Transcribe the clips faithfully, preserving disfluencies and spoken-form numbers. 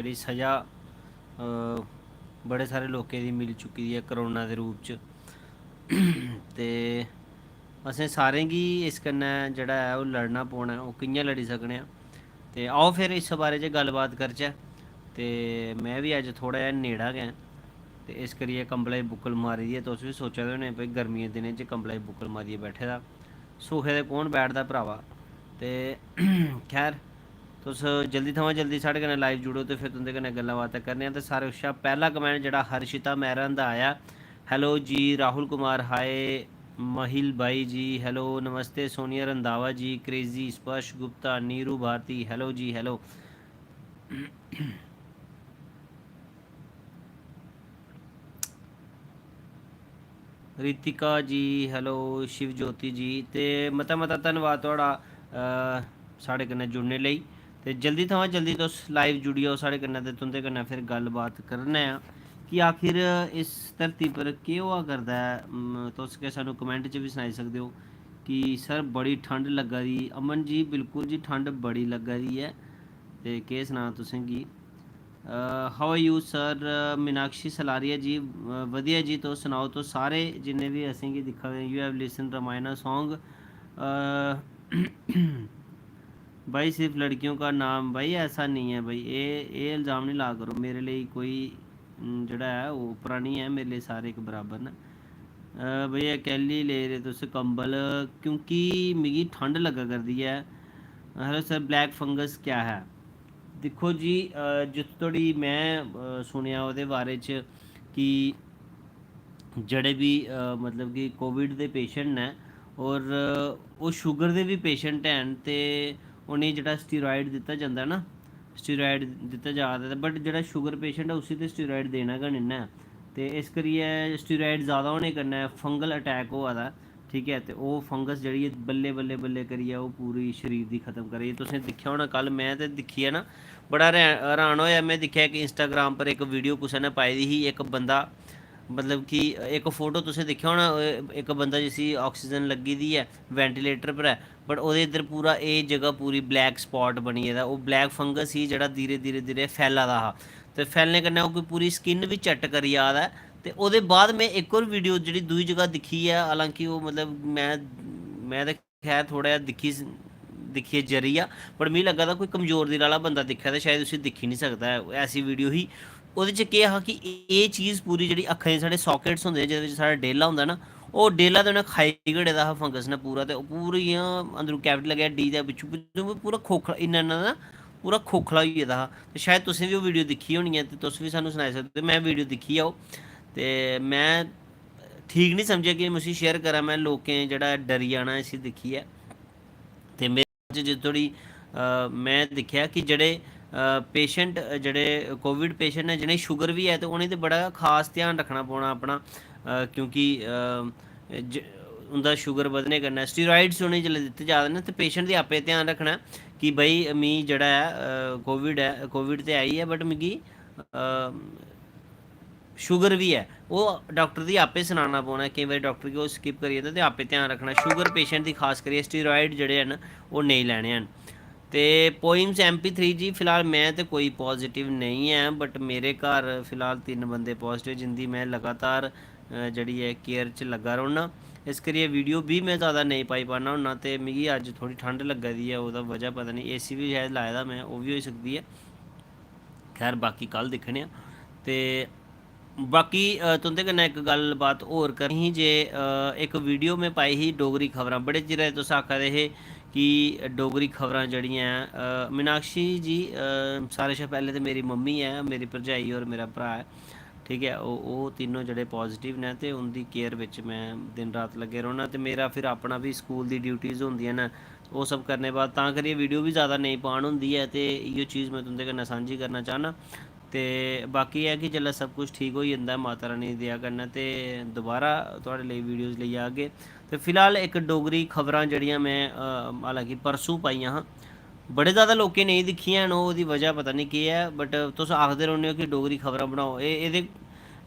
जेह्ड़ी स'जा, अ, बड़े सारे लोकें दी मिली चुकी दी ऐ कोरोना दे रूप च। ते असें सारें गी इस कन्नै जेह्ड़ा ऐ ओह् लड़ना पौना ऐ। ओह् कि'यां लड़ी सकने आं? ते आओ फिर इस बारे च गल्ल बात करचै। ते में बी अज्ज थोह्ड़ा जेहा नेड़ा गै ऐं, ते इस करियै कंबलै दी बुक्कल मारी दी ऐ। तुस बी सोचा दे होने भाई गर्मियें दे दिनें च कंबलै दी बुक्कल मारियै बैठे दा, सुखै दे कौन बैठदा भ्रावा? ते खैर, तुस जल्दी थमां जल्दी साढ़े कन्नै live जुड़ो ते फिर तुं'दे कन्नै गल्लां बातां करने आं। ते सारें कशा पैह्ला comment जेह्ड़ा हर्षिता मैरन दा आया, "Hello जी राहुल कुमार, hi महिल भाई जी, hello, नमस्ते सोनिया रंधावा जी, crazy स्पर्श गुप्ता, नीरू भारती, hello जी, hello।" रितिका जी, hello, शिव ज्योति जी, ते मता मता धन्नवाद थुआढ़ा, अ, साढ़े कन्नै जुड़ने लेई। ते जल्दी थमां जल्दी तुस live जुड़ी जाओ साढ़े कन्नै, ते तुं'दे कन्नै फिर गल्ल बात करने आं कि आखिर इस धरती पर केह् होआ करदा ऐ। म, तुस गै सानूं comment च बी सनाई सकदे ओ कि सर, बड़ी ठंड लग्गा दी। अमन जी, बिल्कुल जी, ठंड बड़ी लग्गा दी ऐ। ते केह् सनां तुसें गी। अ, how are you sir? अ, मीनाक्षी सलारिया जी, अ, वधिया जी, तुस सनाओ, तुस सारे जिन्ने बी असेंगी दिक्खा दे, you have listen Ramayana song। अ, भाई, सिर्फ लड़कियों का नाम, भाई, ऐसा नहीं है भाई, एह्, एह् इल्जाम निं ला करो। मेरे लेई कोई, उम, जेह्ड़ा ऐ, ओह् उप्परा निं ऐ, मेरे लेई सारे इक बराबर न। अ, भैया, कैल्ली ले रहे तुस कंबल? क्योंकि मिगी ठंड लग्गा करदी ऐ। Hello sir, black fungus क्या है? दिक्खो जी, अ, जित्थों धोड़ी में, अ, सुनेआ ओह्दे बारे च कि जेह्ड़े बी, अ, मतलब कि covid दे patient न, और, अ, ओह् sugar दे बी patient हैन, ते उ'नेंगी जेह्ड़ा steroid दित्ता जंदा ना, steroid दित्ता जा दा, but जेह्ड़ा sugar patient ऐ, उसी ते steroid देना गै निं ना। ते इस करियै steroid ज़्यादा होने कन्नै fungal attack होआ दा, ठीक ऐ, ते ओह् fungus जेह्ड़ी ऐ, बल्लें, बल्लें, बल्लें करियै ओह् पूरी शरीर दी खत्म करी। तुसें दिक्खेआ होना, कल में ते दिक्खियै ना बड़ा हैरा-, हैरान होएआ। में दिक्खेआ इक Instagram पर इक video कुसै ने पाई दी ही, इक बंदा, मतलब कि इक photo तुसें दिक्खेआ होना, इक बंदा जिसी oxygen लग्गी दी ऐ, ventilator पर ऐ, but ओह्दे इद्धर पूरा एह् जगह पूरी black spot बनी गेदा। ओह् black fungus ही जेह्ड़ा धीरे, धीरे, धीरे फैला दा हा, ते फैलने कन्नै ओह् पूरी skin बी चट करी जा दा ऐ। ते ओह्दे बाद में इक होर video जेह्ड़ी दूई जगह दिक्खी ऐ, हालांकि ओह्, मतलब, में, में ते खैर थोह्ड़ा जेहा दिक्खी, दिक्खियै जरी गेआ, पर मिगी लग्गा दा कोई कमजोर दिल आह्ला बंदा दिक्खै ते शायद उसी दिक्खी निं सकदा ऐ। ऐसी video ही, ओह्दे च केह् हा कि एह् चीज़ पूरी जेह्ड़ी अक्खां दी साढ़े sockets होंदे, जेह्दे बिच साढ़ा डेला होंदा ना, ओह् डेला ते उ'नें खाई गड़े दा हा fungus ने पूरा, ते ओह् पूरी इ'यां अंदरों cavity लग्गेआ, डी दे पिच्छों, पिच्छों पूरा खोखला, इन्ना, इन्ना ना पूरा खोखला होई गेदा हा। ते शायद तुसें बी ओह् video दिक्खी होनी ऐ, ते तुस बी सानूं सनाई सकदे ओ। में video दिक्खी ऐ ओह्, ते में ठीक निं समझेआ कि में उसी share करां, में लोकें जेह्ड़ा डरी जाना इसी दिक्खियै। ते मेरे च जित्थों धोड़ी, अ, में दिक्खेआ कि जेह्ड़े, अ, patient, जेह्ड़े covid patient न, जि'नेंगी sugar बी ऐ, ते उ'नें ते बड़ा खास ध्यान रक्खना पौना अपना, अ, क्योंकि, अ, ज-, उं'दा sugar बधने कन्नै steroids उ'नेंगी जिसलै दित्ते जा दे न, ते patient दी आपे ध्यान रक्खना कि भाई, मी जेह्ड़ा ऐ, अ, covid ऐ, covid ते आई ऐ, but मिगी, अ, sugar बी ऐ, ओह् doctor दी आपे सनाना पौना ऐ। केईं बारी doctor गी ओह् skip करी जंदा, ते आपे ध्यान रक्खना। Sugar patient दी खास करियै steroid जेह्ड़े हैन, ओह् नेईं लैने हैन। ते Poems M P three जी, फिलहाल में ते कोई positive नेईं ऐ, but मेरे घर फिलहाल तिन्न बंदे positive, जिंदी में लगातार, अ, जेह्ड़ी ऐ, care च लग्गा रौह्न्ना। इस करियै video बी में ज़्यादा नेईं पाई पान्ना होन्ना, ते मिगी अज्ज थोह्ड़ी ठंड लग्गा दी ऐ, ओह्दा वजह पता निं, AC बी शायद लाए दा में, ओह् बी होई सकदी ऐ। खैर, बाकी कल दिक्खने आं। ते बाकी, अ, तुं'दे कन्नै इक गल्ल बात होर करनी ही जे, अ, इक video में पाई ही डोगरी खबरां, बड़े चिरै तुस आखा दे हे कि डोगरी खबरां जेह्ड़ियां ऐ, अ, मीनाक्षी जी, अ, सारें शा पैह्लें ते मेरी मम्मी ऐ, मेरी भरजाई होर मेरा भ्राऽ ऐ, ठीक ऐ, ओह्, ओह् तिन्नों जेह्ड़े positive न ते उं'दी care बिच में दिन रात लग्गे रौह्न्ना। ते मेरा फिर अपना बी स्कूल दी duties होंदियां न, ओह् सब करने बाद तां करियै video बी ज़्यादा नेईं पान होंदी ऐ। ते इ'यो चीज़ में तुं'दे कन्नै सांझी करना चाह्न्नां। ते बाकी एह् ऐ कि जेल्लै सब कुछ ठीक होई जंदा ऐ माता रानी दी दया कन्नै, ते दोबारा थुआढ़े लेई videos लेइयै आगे। ते फिलहाल इक डोगरी खबरां जेह्ड़ियां में, अ, हालांकि परसूं पाइयां हां, बड़े ज़्यादा लोकें नेईं दिक्खियां हैन, ओह्दी वजह पता निं केह् ऐ, but तुस आखदे रौह्ने ओ कि डोगरी खबरां बनाओ। एह्, एह्दे,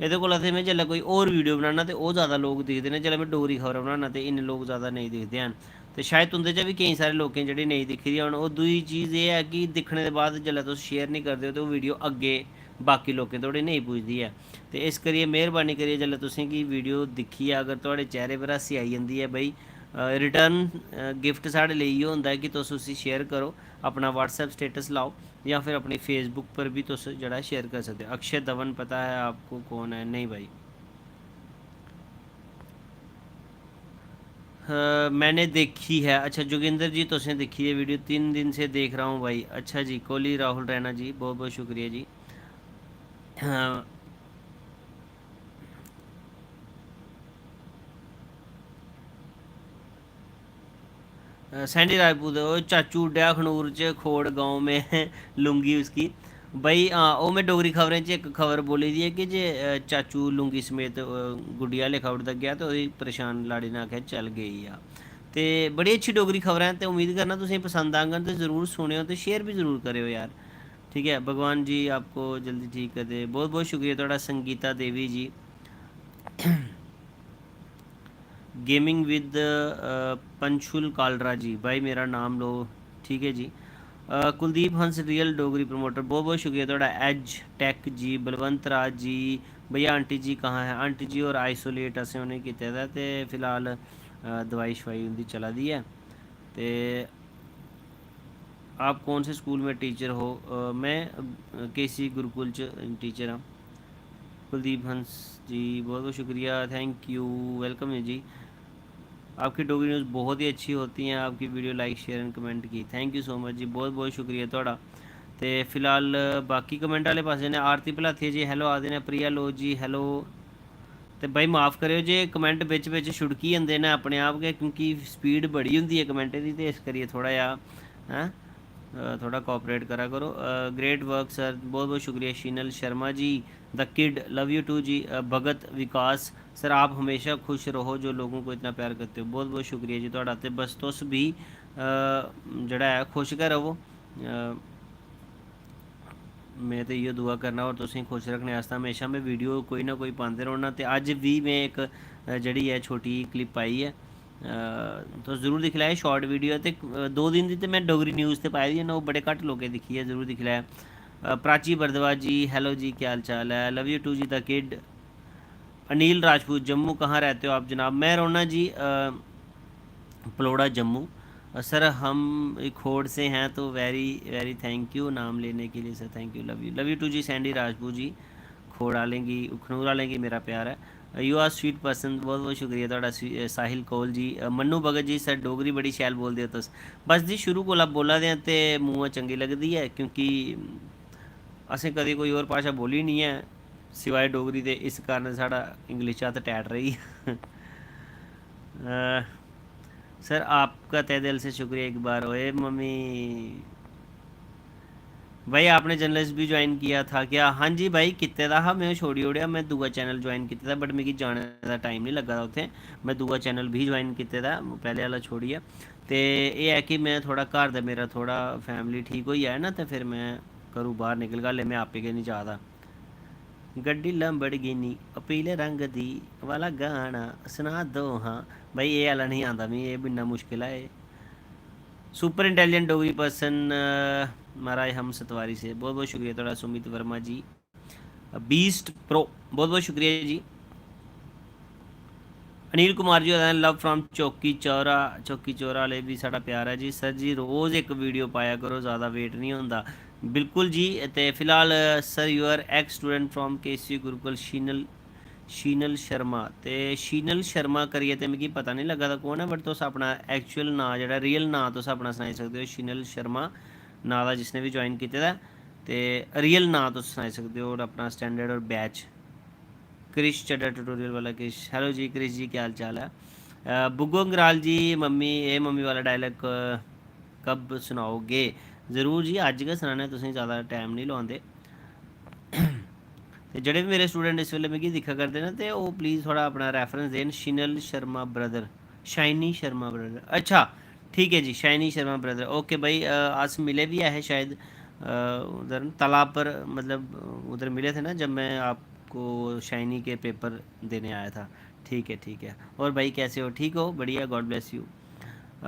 एह्दे कोला ते में जेल्लै कोई होर video बनाना ते ओह् ज़्यादा लोक दिखदे न, जेल्लै में डोगरी खबरां बनाना ते इन्ने लोक ज़्यादा नेईं दिखदे हैन। ते शायद तुं'दे चा बी केईं सारे लोकें जेह्ड़ी नेईं दिक्खी दी होन। ओह् दूई चीज़ एह् ऐ कि दिक्खने दे बाद जेल्लै तुस शेयर निं करदे ओ ते ओह् वीडियो अग्गें बाकी लोकें धोड़ी नेईं पुजदी ऐ। ते इस करियै मेहरबानी करियै जेल्लै तुसें गी वीडियो दिक्खियै अगर थुआढ़े चेहरे पर हास्सी आई जंदी ऐ भाई, रिटर्न गिफ्ट साढ़े लेई इ'यो होंदा ऐ कि तुस उसी शेयर करो, अपना WhatsApp स्टेटस लाओ जां फिर अपनी Facebook पर बी तुस जेह्ड़ा शेयर करी सकदे ओ। अक्षय धवन पता है आपको कौन है? नहीं भाई। अ, मैंने देखी है। अच्छा जोगिंदर जी, तुसें दिक्खी है वीडियो? तीन दिन से देख रहा हूँ भाई। अच्छा जी, कोहली राहुल रैना जी, बहुत बहुत शुक्रिया जी। हाँ। अ, सैंडी राजपूत, "ओ चाचू उड्डेआ अखनूर च, खोड़ गांव में लुंगी उसकी।" भाई, हां, ओह् में डोगरी खबरें च इक खबर बोली दी ऐ कि जे, अ, चाचू लुंगी समेत, अ, गुड्डी आह्ले खबर तक गेआ ते ओह्दी परेशान लाड़ी ने आखेआ, "चल गेई आ।" ते बड़ी अच्छी डोगरी खबरां न ते उम्मीद करना तुसें गी पसंद आङन ते जरूर सुनेओ ते शेयर बी जरूर करेओ यार। ठीक ऐ, भगवान जी आपको जल्दी ठीक कर दे। बहुत बहुत शुक्रिया थुआढ़ा संगीता देवी जी। Gaming with, अ, पंशुल कालरा जी, भाई मेरा नाम लो, ठीक है जी। अ, कुलदीप हंस रियल डोगरी प्रमोटर, बहुत बहुत शुक्रिया थुआढ़ा। एज टेक जी, बलवंत राज जी, भैया आंटी जी कहाँ है? आंटी जी होर आइसोलेट असें उ'नें कीते दा ते फिलहाल, अ, दवाई शवाई उं'दी चला दी ऐ। ते आप कौन से स्कूल में टीचर हो? अ, मैं, अ, केसी गुरुकुल च टीचर आं। कुलदीप हंस जी, बहुत बहुत शुक्रिया, thank you, welcome है जी। आपकी डोगरी न्यूज़ बहुत ही अच्छी होती हैं, आपकी video like, share and comment की, thank you so much जी, बहुत बहुत शुक्रिया थुआढ़ा। ते फिलहाल बाकी कमेंट आह्ले पासै ने आरती भलाथिया जी hello आखदे न, प्रिया लोध जी hello। ते भाई माफ़ करेओ जे कमेंट बिच बिच छुड़की जंदे न अपने आप गै, क्योंकि स्पीड बड़ी होंदी ऐ कमेंटें दी, ते इस करियै थोह्ड़ा जेहा, हैं, अ, थोह्ड़ा कोआपरेट करा करो। अ, great work sir, बहुत बहुत शुक्रिया Sheenal Sharma ji, the kid, love you too ji, अ, भगत विकास सर, आप हमेशा खुश रहो जो लोगों को इतना प्यार करते हो। बहुत बहुत शुक्रिया जी थुआढ़ा। ते बस तुस बी, अ, जेह्ड़ा ऐ, खुश गै रवो। अ, में ते इ'यो दुआ करना, और तुसेंगी खुश रक्खने आस्तै म्हेशां में वीडियो कोई ना कोई पांदे रौह्ना। ते अज्ज बी में इक, अ, जेह्ड़ी ऐ, छोटी क्लिप पाई ऐ, अ, तुस जरूर दिक्खी लैएओ शार्ट वीडियो। ते, अ, दो दिन दी ते में डोगरी न्यूज़ ते पाई दी ऐ ना, ओह् बड़े घट्ट लोकें दिक्खी ऐ, जरूर दिक्खी लैएओ। अ, प्राची बरदवा जी, hello जी, केह् हाल चाल ऐ? Love you too ji, the kid। Anil Rajput, Jammu कहाँ रहते हो आप जनाब? मैं रौह्ना जी, अ, पलौड़ा जम्मू। अ, सर हम खोड़ से हैं तो very very thank you नाम लेने के लिए sir, thank you, love you, love you too ji Sandy Rajput ji. खोड़ आह्लें गी, अखनूर आह्लें गी मेरा प्यार ऐ। You are sweet person, बहुत बहुत शुक्रिया थुआढ़ा सी-, अ, साहिल कौल जी। अ, मन्नू भगत जी, सर डोगरी बड़ी शैल बोलदे ओ तुस। बस जी शुरू कोला बोला दे आं ते मूंहा चंगी लगदी ऐ, क्योंकि असें कदें कोई होर भाशा बोली निं ऐ सिवाए डोगरी दे, इस कारण साढ़ा इंग्लिश च हत्थ टैट रेही। अ, सर आपका तहे दिल से शुक्रिया, एक बार ओए मम्मी। भाई आपने जर्नलिस्ट भी ज्वाइन किया था क्या? हाँ जी भाई, कीते दा हा, में छोड़ी ओड़ेआ। में दूआ चैनल ज्वाइन कीते दा, बट मिगी जाने दा टाइम निं लग्गा दा उत्थै। में दूआ चैनल बी ज्वाइन कीते दा, पैह्ले आह्ला छोड़ियै। ते एह् ऐ कि में थोह्ड़ा घर दा, मेरा थोह्ड़ा फैमिली ठीक होई जाए ना, ते फिर में घरूं बाह्र निकलगा, हल्ले में आपे गै निं जा दा। गड्डी लैम्बोर्गिनी, ओह् पीले रंग दी, वाला गाना सना दो हां। भाई, एह् आह्ला निं आंदा मिगी, एह् इन्ना मुश्किल ऐ एह्। सुपर इंटेलिजेंट डोगरी पर्सन, अ, महाराज हम सतवारी से। बहुत बहुत शुक्रिया थुआढ़ा सुमित वर्मा जी। अ, बीस्ट प्रो, बहुत बहुत शुक्रिया जी। अनिल कुमार जी होर, love from चौकी चौरा, चौकी चौरा आह्ले बी साढ़ा प्यार ऐ जी। सर जी, रोज़ इक वीडियो पाया करो, ज़्यादा वेट निं होंदा। बिल्कुल जी। ते फिलहाल, अ, sir, you are ex student from KC Gurukul, Sheenal, Sheenal Sharma. ते शीनल शर्मा करियै ते मिगी पता निं लग्गा दा कौन ऐ, बट तुस अपना एक्चुअल नांऽ, जेह्ड़ा रियल नांऽ, तुस अपना सनाई सकदे ओ, शीनल शर्मा नांऽ दा जिसने बी ज्वाइन कीते दा ऐ। ते रियल नांऽ तुस सनाई सकदे ओ और अपना स्टैंडर्ड और बैच। क्रिश चड्ढा ट्यूटोरियल वाला क्रिश, hello जी क्रिश जी, क्या हाल चाल ऐ? अ, बुग्गो अंगराल जी, मम्मी, एह् मम्मी वाला डायलॉग, अ, कब सुनाओगे? जरूर जी, अज्ज गै सनाने, तुसें ज़्यादा टैम निं लोआंदे। ते जेह्ड़े बी मेरे स्टूडेंट इस बेल्लै मिगी दिक्खा करदे न, ते ओह् प्लीज थोह्ड़ा अपना रेफरेंस देन, शिनल शर्मा ब्रदर, शाइनी शर्मा ब्रदर। अच्छा, ठीक ऐ जी, शाइनी शर्मा ब्रदर। ओके भाई, अ, अस मिले बी ऐ हे शायद, अ, उधर न, तालाब पर, मतलब, उधर मिले थे ना, जब मैं आपको शाइनी के पेपर देने आया था। ठीक है, ठीक है। और भाई, कैसे हो? ठीक हो? बढ़िया, God bless you। अ,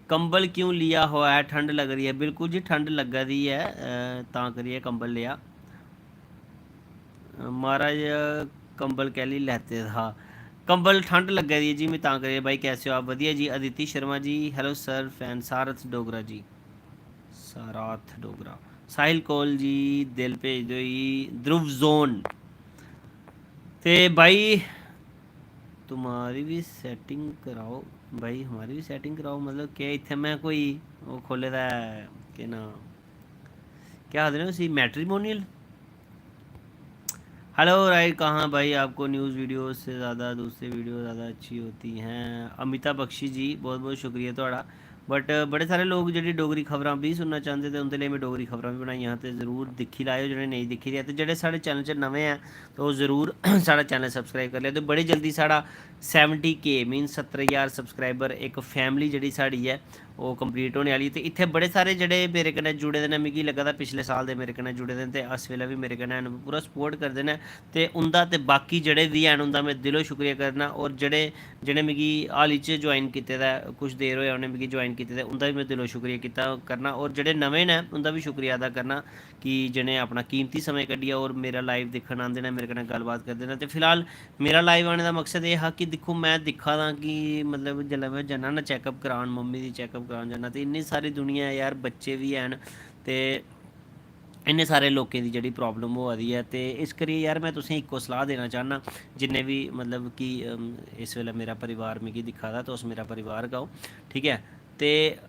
कंबल क्यों लिया हुआ है, ठंड लग रही है। बिल्कुल जी, ठंड लग्गा दी ऐ, अ, तां करियै कंबल लेआ। अ, महाराज, कंबल कैली लैते था? कंबल, ठंड लग्गा दी ऐ जी, मैं तां करियै। भाई, कैसे हो आप? वधिया जी। Aditi Sharma ji, hello sir, fan सारथ डोगरा जी, सारथ डोगरा, साहिल कौल जी, दिल भेज दो जी, ध्रुव जोन। ते भाई, तुम्हारी भी सेटिंग कराओ भाई, हमारी भी सेटिंग कराओ। मतलब, क्या इत्थै मैं कोई ओह् खोह्ले दा ऐ, केह् नांऽ, क्या आखदे न उसी, मैट्रिमोनियल? हेलो राइट, कहाँ भाई, आपको न्यूज़ वीडियो से ज़्यादा दूसरी वीडियो ज़्यादा अच्छी होती हैं। अमिता बख्शी जी, बहुत बहुत शुक्रिया थुआढ़ा। बट बड़े सारे लोक जेह्ड़े डोगरी खबरां बी सुनना चांह्दे, ते उं'दे लेई में डोगरी खबरां बी बनाइयां, ते जरूर दिक्खी लैएओ जेह्ड़े नेईं दिक्खी दे। ते जेह्ड़े साढ़े चैनल च नमें ऐ, ते ओह् जरूर साढ़ा चैनल सब्सक्राइब करी लैएओ। ते बड़ी जल्दी साढ़ा सैवंटी के, मीन सत्तर ज्हार सब्सक्राइबर, इक फैमिली जेह्ड़ी साढ़ी ऐ, ओह् कंप्लीट होने आह्ली। ते इत्थै बड़े सारे जेह्ड़े मेरे कन्नै जुड़े दे न, मिगी लग्गा दा पिछले साल दे मेरे कन्नै जुड़े दे न, ते इस बेल्लै बी मेरे कन्नै हैन, पूरा सपोर्ट करदे न। ते उं'दा ते बाकी जेह्ड़े बी हैन, उं'दा में दिलो शुक्रिया करना। और जेह्ड़े, जि'नें मिगी हाल ही च ज्वाइन कीते दा ऐ, कुछ देर होएआ उ'नें मिगी ज्वाइन कीते दा, उं'दा बी में दिलो शुक्रिया कीता करना। और जेह्ड़े नमें न, उं'दा बी शुक्रिया अदा करना कि जि'नें अपना कीमती समां कड्ढियै और मेरा लाइव दिक्खन आंदे न, मेरे कन्नै गल्लबात करदे न। ते फिलहाल मेरा लाइव आने दा मकसद एह् हा कि दिक्खो, में दिक्खा दा कि, मतलब, जिसलै में जन्ना ना चैकअप करान, मम्मी दी चैकअप करान जन्ना, ते इन्नी सारी दुनिया ऐ यार, बच्चे बी हैन, ते इन्ने सारे लोकें दी जेह्ड़ी प्रॉब्लम होआ दी ऐ। ते इस करियै यार, में तुसें इक्को सलाह् देना चाह्न्नां, जिन्ने बी, मतलब कि, अम, इस बेल्लै मेरा परिवार मिगी दिक्खा दा, तुस मेरा परिवार गै ओ, ठीक ऐ? ते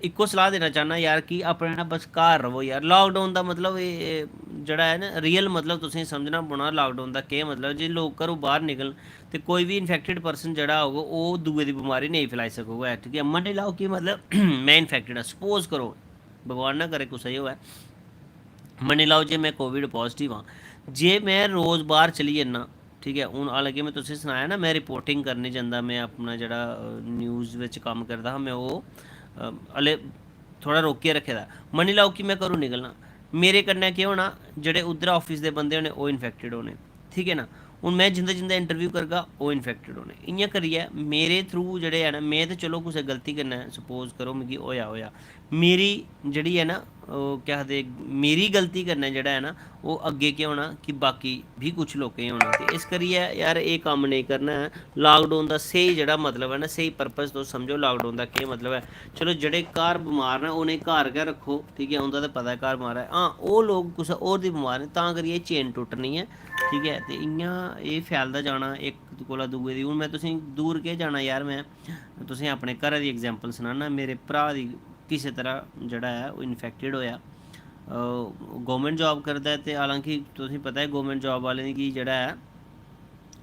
इक्को सलाह् देना चाह्न्नां यार कि अपने ना बस घर र'वो यार। लॉकडाउन दा मतलब एह्, एह् जेह्ड़ा ऐ ना, रियल मतलब तुसें समझना पौना लॉकडाउन दा केह् मतलब। जे लोक घरों बाह्र निकलन ते कोई बी इन्फैक्टेड पर्सन जेह्ड़ा होग, ओह् दूए दी बमारी नेईं फैलाई सकग ऐ, ठीक ऐ? मन्नी लैओ कि मतलब में इन्फैक्टेड आं, सपोज करो, भगवान ना करे कुसै गी होऐ, मन्नी लैओ जे में कोविड पॉजिटिव आं, जे में रोज़ बाह्र चली जन्ना, ठीक ऐ? हून हालांकि में तुसें सनाया ना, में रिपोर्टिंग करने जंदा, में अपना जेह्ड़ा, अ, न्यूज़ बिच कम्म करदा हा, में ओह्, अ, हले थोह्ड़ा रोकियै रक्खे दा। मन्नी लैओ कि में घरों निकलना, मेरे कन्नै केह् होना, जेह्ड़े उद्धर ऑफिस दे बंदे होने, ओह् इन्फैक्टेड होने, ठीक ऐ ना? हून में जिं'दा जिं'दा इंटरव्यू करगा, ओह् इन्फैक्टेड होने। इ'यां करियै मेरे थ्रू जेह्ड़े हैन, में ते चलो कुसै गलती कन्नै, सपोज करो, मिगी होएआ, होएआ, मेरी जेह्ड़ी ऐ ना, ओह् केह् आखदे, मेरी गलती कन्नै जेह्ड़ा ऐ ना, ओह् अग्गें केह् होना कि बाकी बी कुछ लोकें गी होना। ते इस करियै यार, एह् कम्म नेईं करना ऐ। लॉकडाउन दा स्हेई जेह्ड़ा मतलब ऐ ना, स्हेई पर्पस तुस समझो लॉकडाउन दा केह् मतलब ऐ। चलो, जेह्ड़े घर बमार न, उ'नें घर गै रक्खो, ठीक ऐ? उं'दा ते पता ऐ घर बमार ऐ। हां, ओह् लोक कुसै होर दी बमार न, तां करियै एह् चेन टुट्टनी ऐ, ठीक ऐ? ते इ'यां एह् फैलदा जाना इक कोला दूए दी। हून में तुसेंगी दूर केह् जाना यार, में तुसेंगी अपने घरै दी एग्जांपल सनाना। मेरे भ्राऽ दी किसै तरह जेह्ड़ा ऐ, ओह् इन्फैक्टेड होएआ। गौरमेंट जॉब करदा ऐ, ते हालांकि तुसेंगी पता ऐ, गौरमेंट जॉब आह्लें गी जेह्ड़ा ऐ,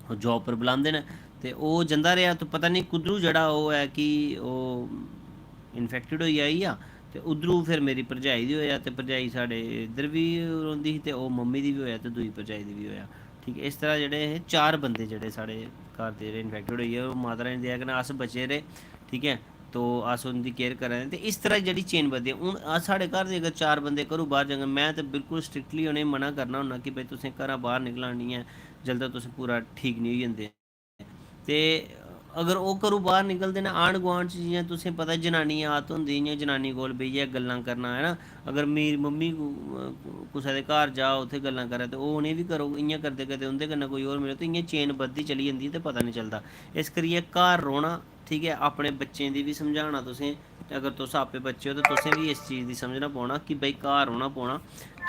ओह् जॉब पर बुलांदे न। ते ओह् जंदा रेहा, ते पता निं कुद्धरू जेह्ड़ा ओह् ऐ कि ओह् इन्फैक्टेड होई आई आ। ते उद्धरू फिर मेरी भरजाई दी होएआ, ते भरजाई साढ़े इद्धर बी रौंह्दी ही, ते ओह् मम्मी दी बी होएआ, ते दूई भरजाई दी बी होएआ। ठीक ऐ, इस तरह जेह्ड़े हे चार बंदे जेह्ड़े साढ़े घर दे जेह्ड़े इन्फैक्टेड होई गे, ओह् माता रानी दी दया कन्नै अस बचे रेह्। ठीक ऐ, तो अस उं'दी केयर करा दे। ते इस तरह जेह्ड़ी चेन बधदी ऐ। हून अस, साढ़े घर दे अगर चार बंदे घरूं बाह्र जाङन, में ते बिल्कुल स्ट्रिक्टली उ'नेंगी मना करना होन्ना कि भाई, तुसें घरा बाह्र निकलना निं ऐ, जद तक तुस पूरा ठीक निं होई जंदे। ते अगर ओह् घरूं बाह्र निकलदे न, आंढ गुआंढ च, जि'यां तुसें पता, जनानियें दी आदत होंदी, इ'यां जनानी कोल बेहियै गल्लां करना, है ना? अगर मेरी मम्मी कु-, कुसै दे घर जा, उत्थै गल्लां करै, ते ओह् उ'नेंगी बी करोग। इ'यां करदे करदे उं'दे कन्नै कोई होर मिले, ते इ'यां चेन बधदी चली जंदी, ते पता निं चलदा। इस करियै घर रौह्ना, ठीक ऐ, अपने बच्चें दी बी समझाना तुसें, ते अगर तुस आपे बच्चे ओ, ते तुसें बी इस चीज़ दी समझना पौना कि भाई, घर रौह्ना पौना,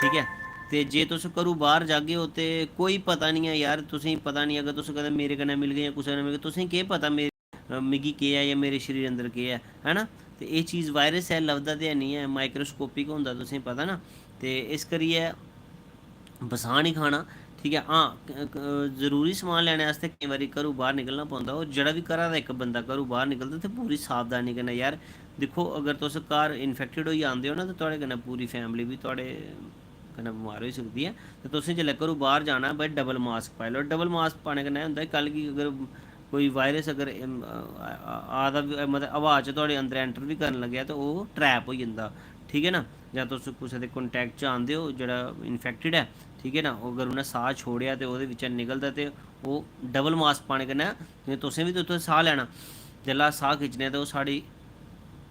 ठीक ऐ। ते जे तुस घरूं बाह्र जागे ओ, ते कोई पता निं ऐ यार, तुसेंगी पता निं, अगर तुस कदें मेरे कन्नै मिलगे जां कुसै कन्नै मिलगे, तुसेंगी केह् पता मेरे, अ, मिगी केह् ऐ जां मेरे शरीर अंदर केह् ऐ, है ना? ते एह् चीज़ वायरस ऐ, लभदा ते है निं ऐ, माइक्रोस्कोपिक होंदा, तुसेंगी पता ना। ते इस करियै बसाह् निं खाना, ठीक ऐ। हां, क-, क-, जरूरी समान लैने आस्तै केईं बारी घरूं बाह्र निकलना पौंदा। ओह् जेह्ड़ा बी घरा दा इक बंदा घरूं बाह्र निकलदा, ते पूरी सावधानी कन्नै यार। दिक्खो, अगर तुस घर इन्फैक्टेड होई आंदे ओ ना, ते थुआढ़े कन्नै पूरी फैमिली बी थुआढ़े कन्नै बमार होई सकदी ऐ। ते तुसें जिसलै घरूं बाह्र जाना, भाई, डबल मास्क पाई लैओ। डबल मास्क पाने कन्नै एह् होंदा, कल गी अगर कोई वायरस अगर, अम, आ, आ, आ दा बी, मतलब, हवा च थुआढ़े अंदर एंटर बी करन लग्गेआ, ते ओह् ट्रैप होई जंदा, ठीक ऐ ना? जां तुस कुसै दे कंटैक्ट च आंदे ओ जेह्ड़ा इन्फैक्टेड ऐ, ठीक ऐ ना? ओह् अगर उ'नें साह् छोड़ेआ ते ओह्दे बिच्चा निकलदा, ते ओह् डबल मास्क पाने कन्नै, जि'यां तुसें बी ते उत्थै साह् लैना, जिसलै अस साह् खिच्चने आं, ते ओह् साढ़ी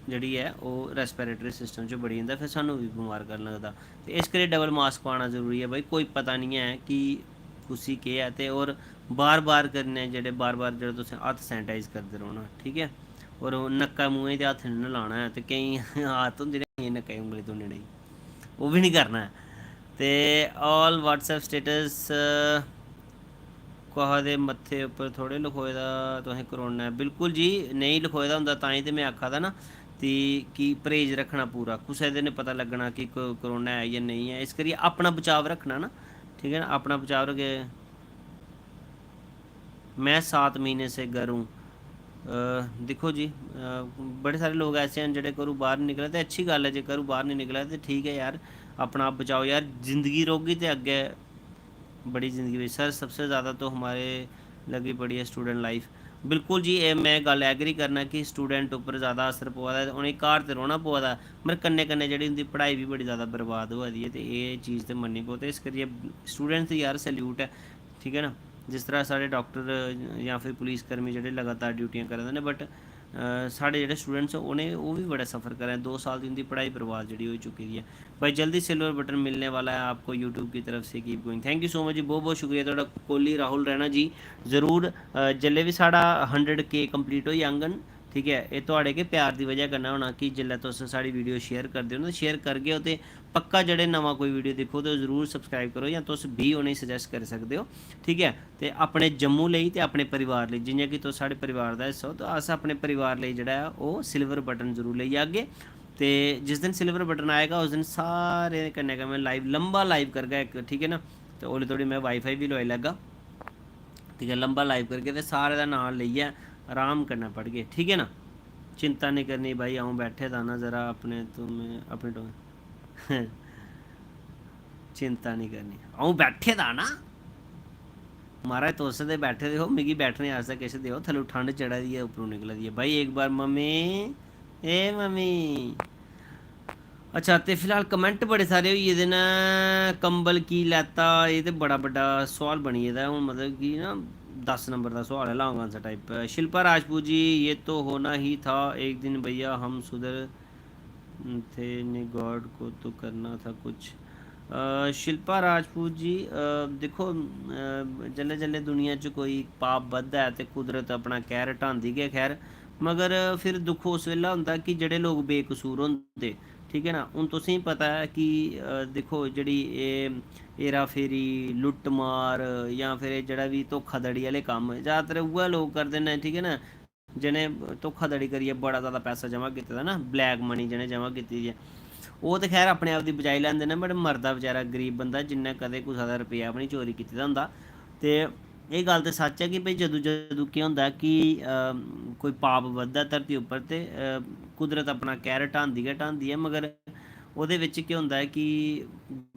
जेह्ड़ी ऐ ओह् रेस्पिरेटरी सिस्टम च बड़ी जंदा, फिर सानूं बी बमार करन लगदा। ते इस करियै डबल मास्क पाना जरूरी ऐ भाई, कोई पता निं ऐ कि कुसी केह् ऐ। ते होर बार बार करने जेह्ड़े, बार बार जेह्ड़ा तुसें हत्थ सैनिटाइज करदे रौह्ना, ठीक ऐ। होर नक्का मूंहें ते हत्थ निं लाना ऐ। ते केईं आदत होंदी ना नक्का दी उंगली तुन्नने दी, ओह् बी निं करना ऐ। ते all WhatsApp status कुसै दे मत्थे उप्पर थोह्ड़े लखोए दा तुसें करोना ऐ। बिल्कुल जी, नेईं लखोए दा होंदा तां ही ते में आखा दा ना ती कि परहेज रक्खना पूरा। कुसै दे निं पता लग्गना कि क-, करोना ऐ जां नेईं ऐ, इस करियै अपना बचाव रक्खना ना, ठीक ऐ ना, अपना बचाव रक्खे। मैं सात महीने से घर हूँ। अ, दिक्खो जी, अ, बड़े सारे लोग ऐसे न जेह्ड़े घरूं बाह्र निं निकले, ते अच्छी गल्ल ऐ जे घरूं बाह्र निं निकले ते ठीक ऐ यार, अपना आप बचाओ यार, जिंदगी रौह्गी ते अग्गें बड़ी जिंदगी बिच। सर, सबसे ज़्यादा तो हमारे लगी पड़ी है स्टूडेंट लाइफ। बिल्कुल जी, एह् में गल्ल एग्री करना कि स्टूडेंट उप्पर ज़्यादा असर पवा दा ऐ, ते उ'नेंगी घर ते रौह्ना पवा दा, मगर कन्नै कन्नै जेह्ड़ी उं'दी पढ़ाई बी बड़ी ज़्यादा बर्बाद होआ दी ऐ, ते एह् चीज़ ते मन्ननी पौग। ते इस करियै स्टूडेंट्स दी यार सैल्यूट ऐ, ठीक ऐ ना। जिस तरह साढ़े डाक्टर जां फिर पुलिस कर्मी जेह्ड़े लगातार ड्यूटियां करा दे न, बट अ, साढ़े जेह्ड़े स्टूडेंट्स न, उ'नें, ओह् बी बड़ा सफर करा दे। दो साल दी उं'दी पढ़ाई बर्बाद जेह्ड़ी होई चुकी दी ऐ। भाई, जल्दी सिल्वर बटन मिलने वाला है आपको YouTube की तरफ से, keep going। Thank you so much जी, बहुत बहुत शुक्रिया थुआढ़ा। कोहली राहुल रैना जी, जरूर, अ, जेल्लै बी साढ़ा हंड्रेड के complete होई जाङन, ठीक ऐ, एह् थुआढ़े गै प्यार दी बजह कन्नै होना कि जेल्लै तुस साढ़ी वीडियो शेयर करदे ओ ना, शेयर करगे ओ ते पक्का जेह्ड़े नमां कोई वीडियो दिक्खो ते ओह् जरूर सब्सक्राइब करो, जां तुस बी उ'नेंगी सजैस्ट करी सकदे ओ, ठीक ऐ। ते अपने जम्मू लेई ते अपने परिवार लेई, जि'यां कि तुस साढ़े परिवार दा हिस्सा ओ, ते अस अपने परिवार लेई जेह्ड़ा ऐ ओह् सिल्वर बटन जरूर लेई आगे। ते जिस दिन सिल्वर बटन आएगा, उस दिन सारे कन्नै गै में लाइव, लंबा लाइव करगा इक, ठीक ऐ ना। ते ओल्लै धोड़ी में वाईफाई बी लोआई लैगा, ठीक ऐ, लंबा लाइव करगे ते सारे दा नांऽ लेइयै अराम कन्नै पढ़गे, ठीक ऐ ना। चिंता निं करनी भाई, अ'ऊं बैठे दा ना जरा अपने, तुम्हें अपने टो-, चिंता निं करनी, अ'ऊं बैठे दा ना। महाराज, तुस ते बैठे दे हो, मिगी बैठने आस्तै किश देओ। थल्लों ठंड चढ़ा दी ऐ, उप्परों निकला दी ऐ। भाई, एक बार मम्मी, ए मम्मी। अच्छा, ते फिलहाल कमेंट बड़े सारे होई गेदे न। कंबल की लैता, एह् ते बड़ा बड्डा सोआल बनी गेदा ऐ हून, मतलब कि ना, दस नंबर दा सोआल ऐ, long answer type। Shilpa Rajput ji, ये तो होना ही था एक दिन भैया, हम सुधर थे नहीं, गॉड को तो करना था कुछ। अ, शिल्पा राजपूत जी, अ, दिक्खो, अ, जेल्लै जेल्लै दुनिया च कोई पाप बधदा ऐ ते कुदरत अपना कैह्र ढांदी गै। खैर, मगर फिर दुक्ख उस बेल्लै होंदा कि जेह्ड़े लोक बेकसूर होंदे, ठीक ऐ ना। हून तुसेंगी पता ऐ कि, अ, दिक्खो, जेह्ड़ी एह् हेरा फेरी, लुट्ट मार, जां फिर एह् जेह्ड़ा बी धोखाधड़ी आह्ले कम्म, ज़्यादातर उ'ऐ लोक करदे न, ठीक ऐ ना। जि'नें धोखाधड़ी करियै बड़ा ज़्यादा पैसा जमा कीते दा ना, black money जि'नें जमा कीती दी ऐ, ओह् ते खैर अपने आप दी बचाई लैंदे न, but मरदा बेचारा गरीब बंदा जि'न्नै कदें कुसै दा रपेआ बी निं चोरी कीते दा होंदा। ते एह् गल्ल ते सच्च ऐ कि भाई, जदूं जदूं केह् होंदा ऐ कि, अ, कोई पाप बधदा धरती उप्पर, ते, अ, कुदरत अपना कैह्र ढांदी गै ढांदी ऐ, मगर ओह्दे बिच केह् होंदा ऐ कि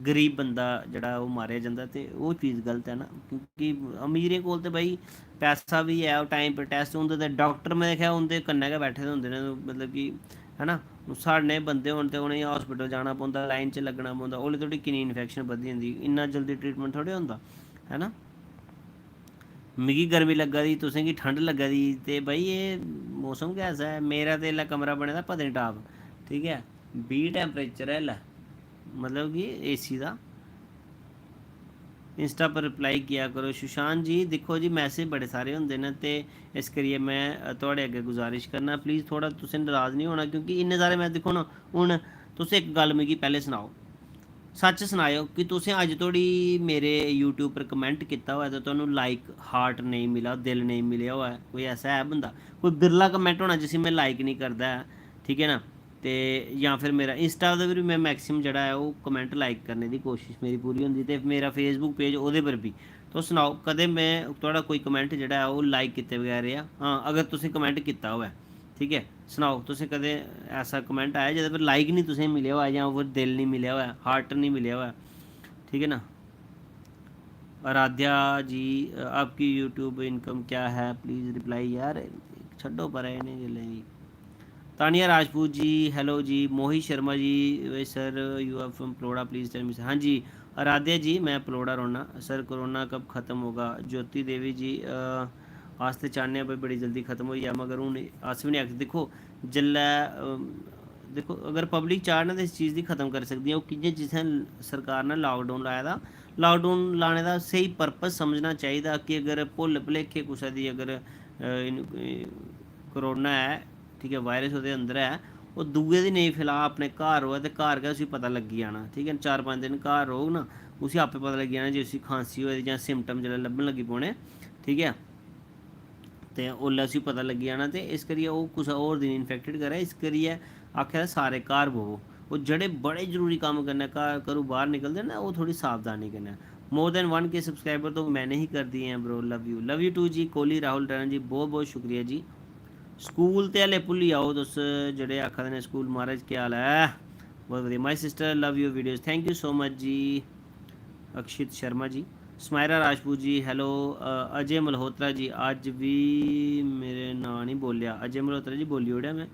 गरीब बंदा जेह्ड़ा ओह् मारेआ जंदा, ते ओह् चीज़ गलत ऐ ना, क्योंकि अमीरें कोल ते भाई पैसा बी ऐ, ओह् time पर test होंदे, ते डाक्टर में दिक्खेआ उं'दे कन्नै गै बैठे दे होंदे न, मतलब कि, है ना। हून साढ़े नेह् बंदे होन ते उ'नेंगी hospital जाना पौंदा, line च लग्गना पौंदा, ओल्लै धोड़ी किन्नी infection बधी जंदी, इन्ना जल्दी treatment थोह्ड़े होंदा, है ना। मिगी गर्मी लग्गा दी, तुसेंगी ठंड लग्गा दी, ते भाई, एह् मौसम गै ऐसा ऐ। मेरा ते इसलै कमरा बने दा पत्नीटाप, ठीक ऐ, बीह् temperature ऐ इसलै, मतलब कि AC दा। Insta पर reply किया करो सुशांत जी। दिक्खो जी, message बड़े सारे होंदे न, ते इस करियै में, अ, थुआढ़े अग्गें गुजारिश करना, please, थोह्ड़ा तुसें नराज निं होना, क्योंकि इन्ने सारे, में दिक्खो ना, हून तुस इक गल्ल मिगी पैह्लें सनाओ, सच्च सनाएओ कि तुसें अज्ज धोड़ी मेरे YouTube पर comment कीता होऐ ते तुहानू like, heart नेईं मिला, दिल नेईं मिलेआ होऐ? कोई ऐसा है बंदा? कोई बिरला comment होना जिसी में like निं करदा ऐ, ठीक ऐ ना? ते जां फिर मेरा Insta दे पर बी में maximum जेह्ड़ा ऐ ओह् comment like करने दी कोशश मेरी पूरी होंदी, ते मेरा Facebook page ओह्दे पर बी। तुस सनाओ, कदें में थुआढ़ा कोई comment जेह्ड़ा ऐ ओह् like कीते बगैर रेहा? हां, अगर तुसें comment कीता होऐ, ठीक ऐ, सनाओ, तुसें कदें ऐसा comment आया जेह्दे पर like निं तुसें मिलेआ होऐ, जां ओह् दिल निं मिलेआ होऐ, heart निं मिलेआ होऐ, ठीक ऐ ना? आराध्या जी, अ, आपकी YouTube income क्या है? Please reply। यार, छड्डो परें इ'नें गल्लें गी। Tania Rajput ji, hello ji. Mohit Sharma ji, "Sir, you are from Paloda, please tell me sir।" हां जी, आराध्या जी, मैं पलौड़ा रौह्ना। "Sir, कोरोना कब खत्म होगा?" ज्योति देवी जी, अ, अस ते चाह्न्ने आं भाई बड़ी जल्दी खत्म होई जा, मगर हून अस बी निं आखी, दिक्खो, जेल्लै, अम, दिक्खो, अगर पब्लिक चाह् ना ते इस चीज़ गी खत्म करी सकदी ऐ। ओह् कि'यां, जित्थै सरकार ने लाकडाउन लाए दा, लाकडाउन लाने दा स्हेई पर्पस समझना चाहिदा कि अगर भुल्ल भुलेखे कुसै दी अगर, अ, इन-, ए, कोरोना ऐ, ठीक ऐ, वायरस ओह्दे अंदर ऐ, ओह् दूए दी नेईं फैला, अपने घर र'वै ते घर गै उसी पता लग्गी जाना, ठीक ऐ। चार पंज दिन घर रौह्ग ना, उसी आपे पता लग्गी जाना जे उसी खांसी होई दी जां सिम्टम जेल्लै लब्भन लग्गी पौने, ठीक ऐ। ते ओल्लै उसी पता लग्गी जाना, ते इस करियै ओह् कुसै होर दी इन्फेक्टेड करै। इस करियै आखेआ दा सारे घर ब'वो। ओह् जेह्ड़े बड़े जरूरी कम्म कन्नै घर, घरूं बाह्र निकलदे न, ओह् थोह्ड़ी सावधानी कन्नै। More than one K subscriber तो मैंने ही कर दिए हैं bro, love you, love you too जी। कोहली राहुल टैरन जी, बहुत बहुत शुक्रिया जी। स्कूल ते हले भुल्ली जाओ तुस, जेह्ड़े आखा दे न स्कूल। महाराज, केह् हाल ऐ? बहुत बढ़िया। My sister, love your videos, thank you so much ji. Akshit Sharma ji, Samaira Rajput ji, hello। अ, अजय मल्होत्रा जी, अज्ज बी मेरे नांऽ निं बोल्लेआ। अजय मल्होत्रा जी, बोल्ली ओड़ेआ में।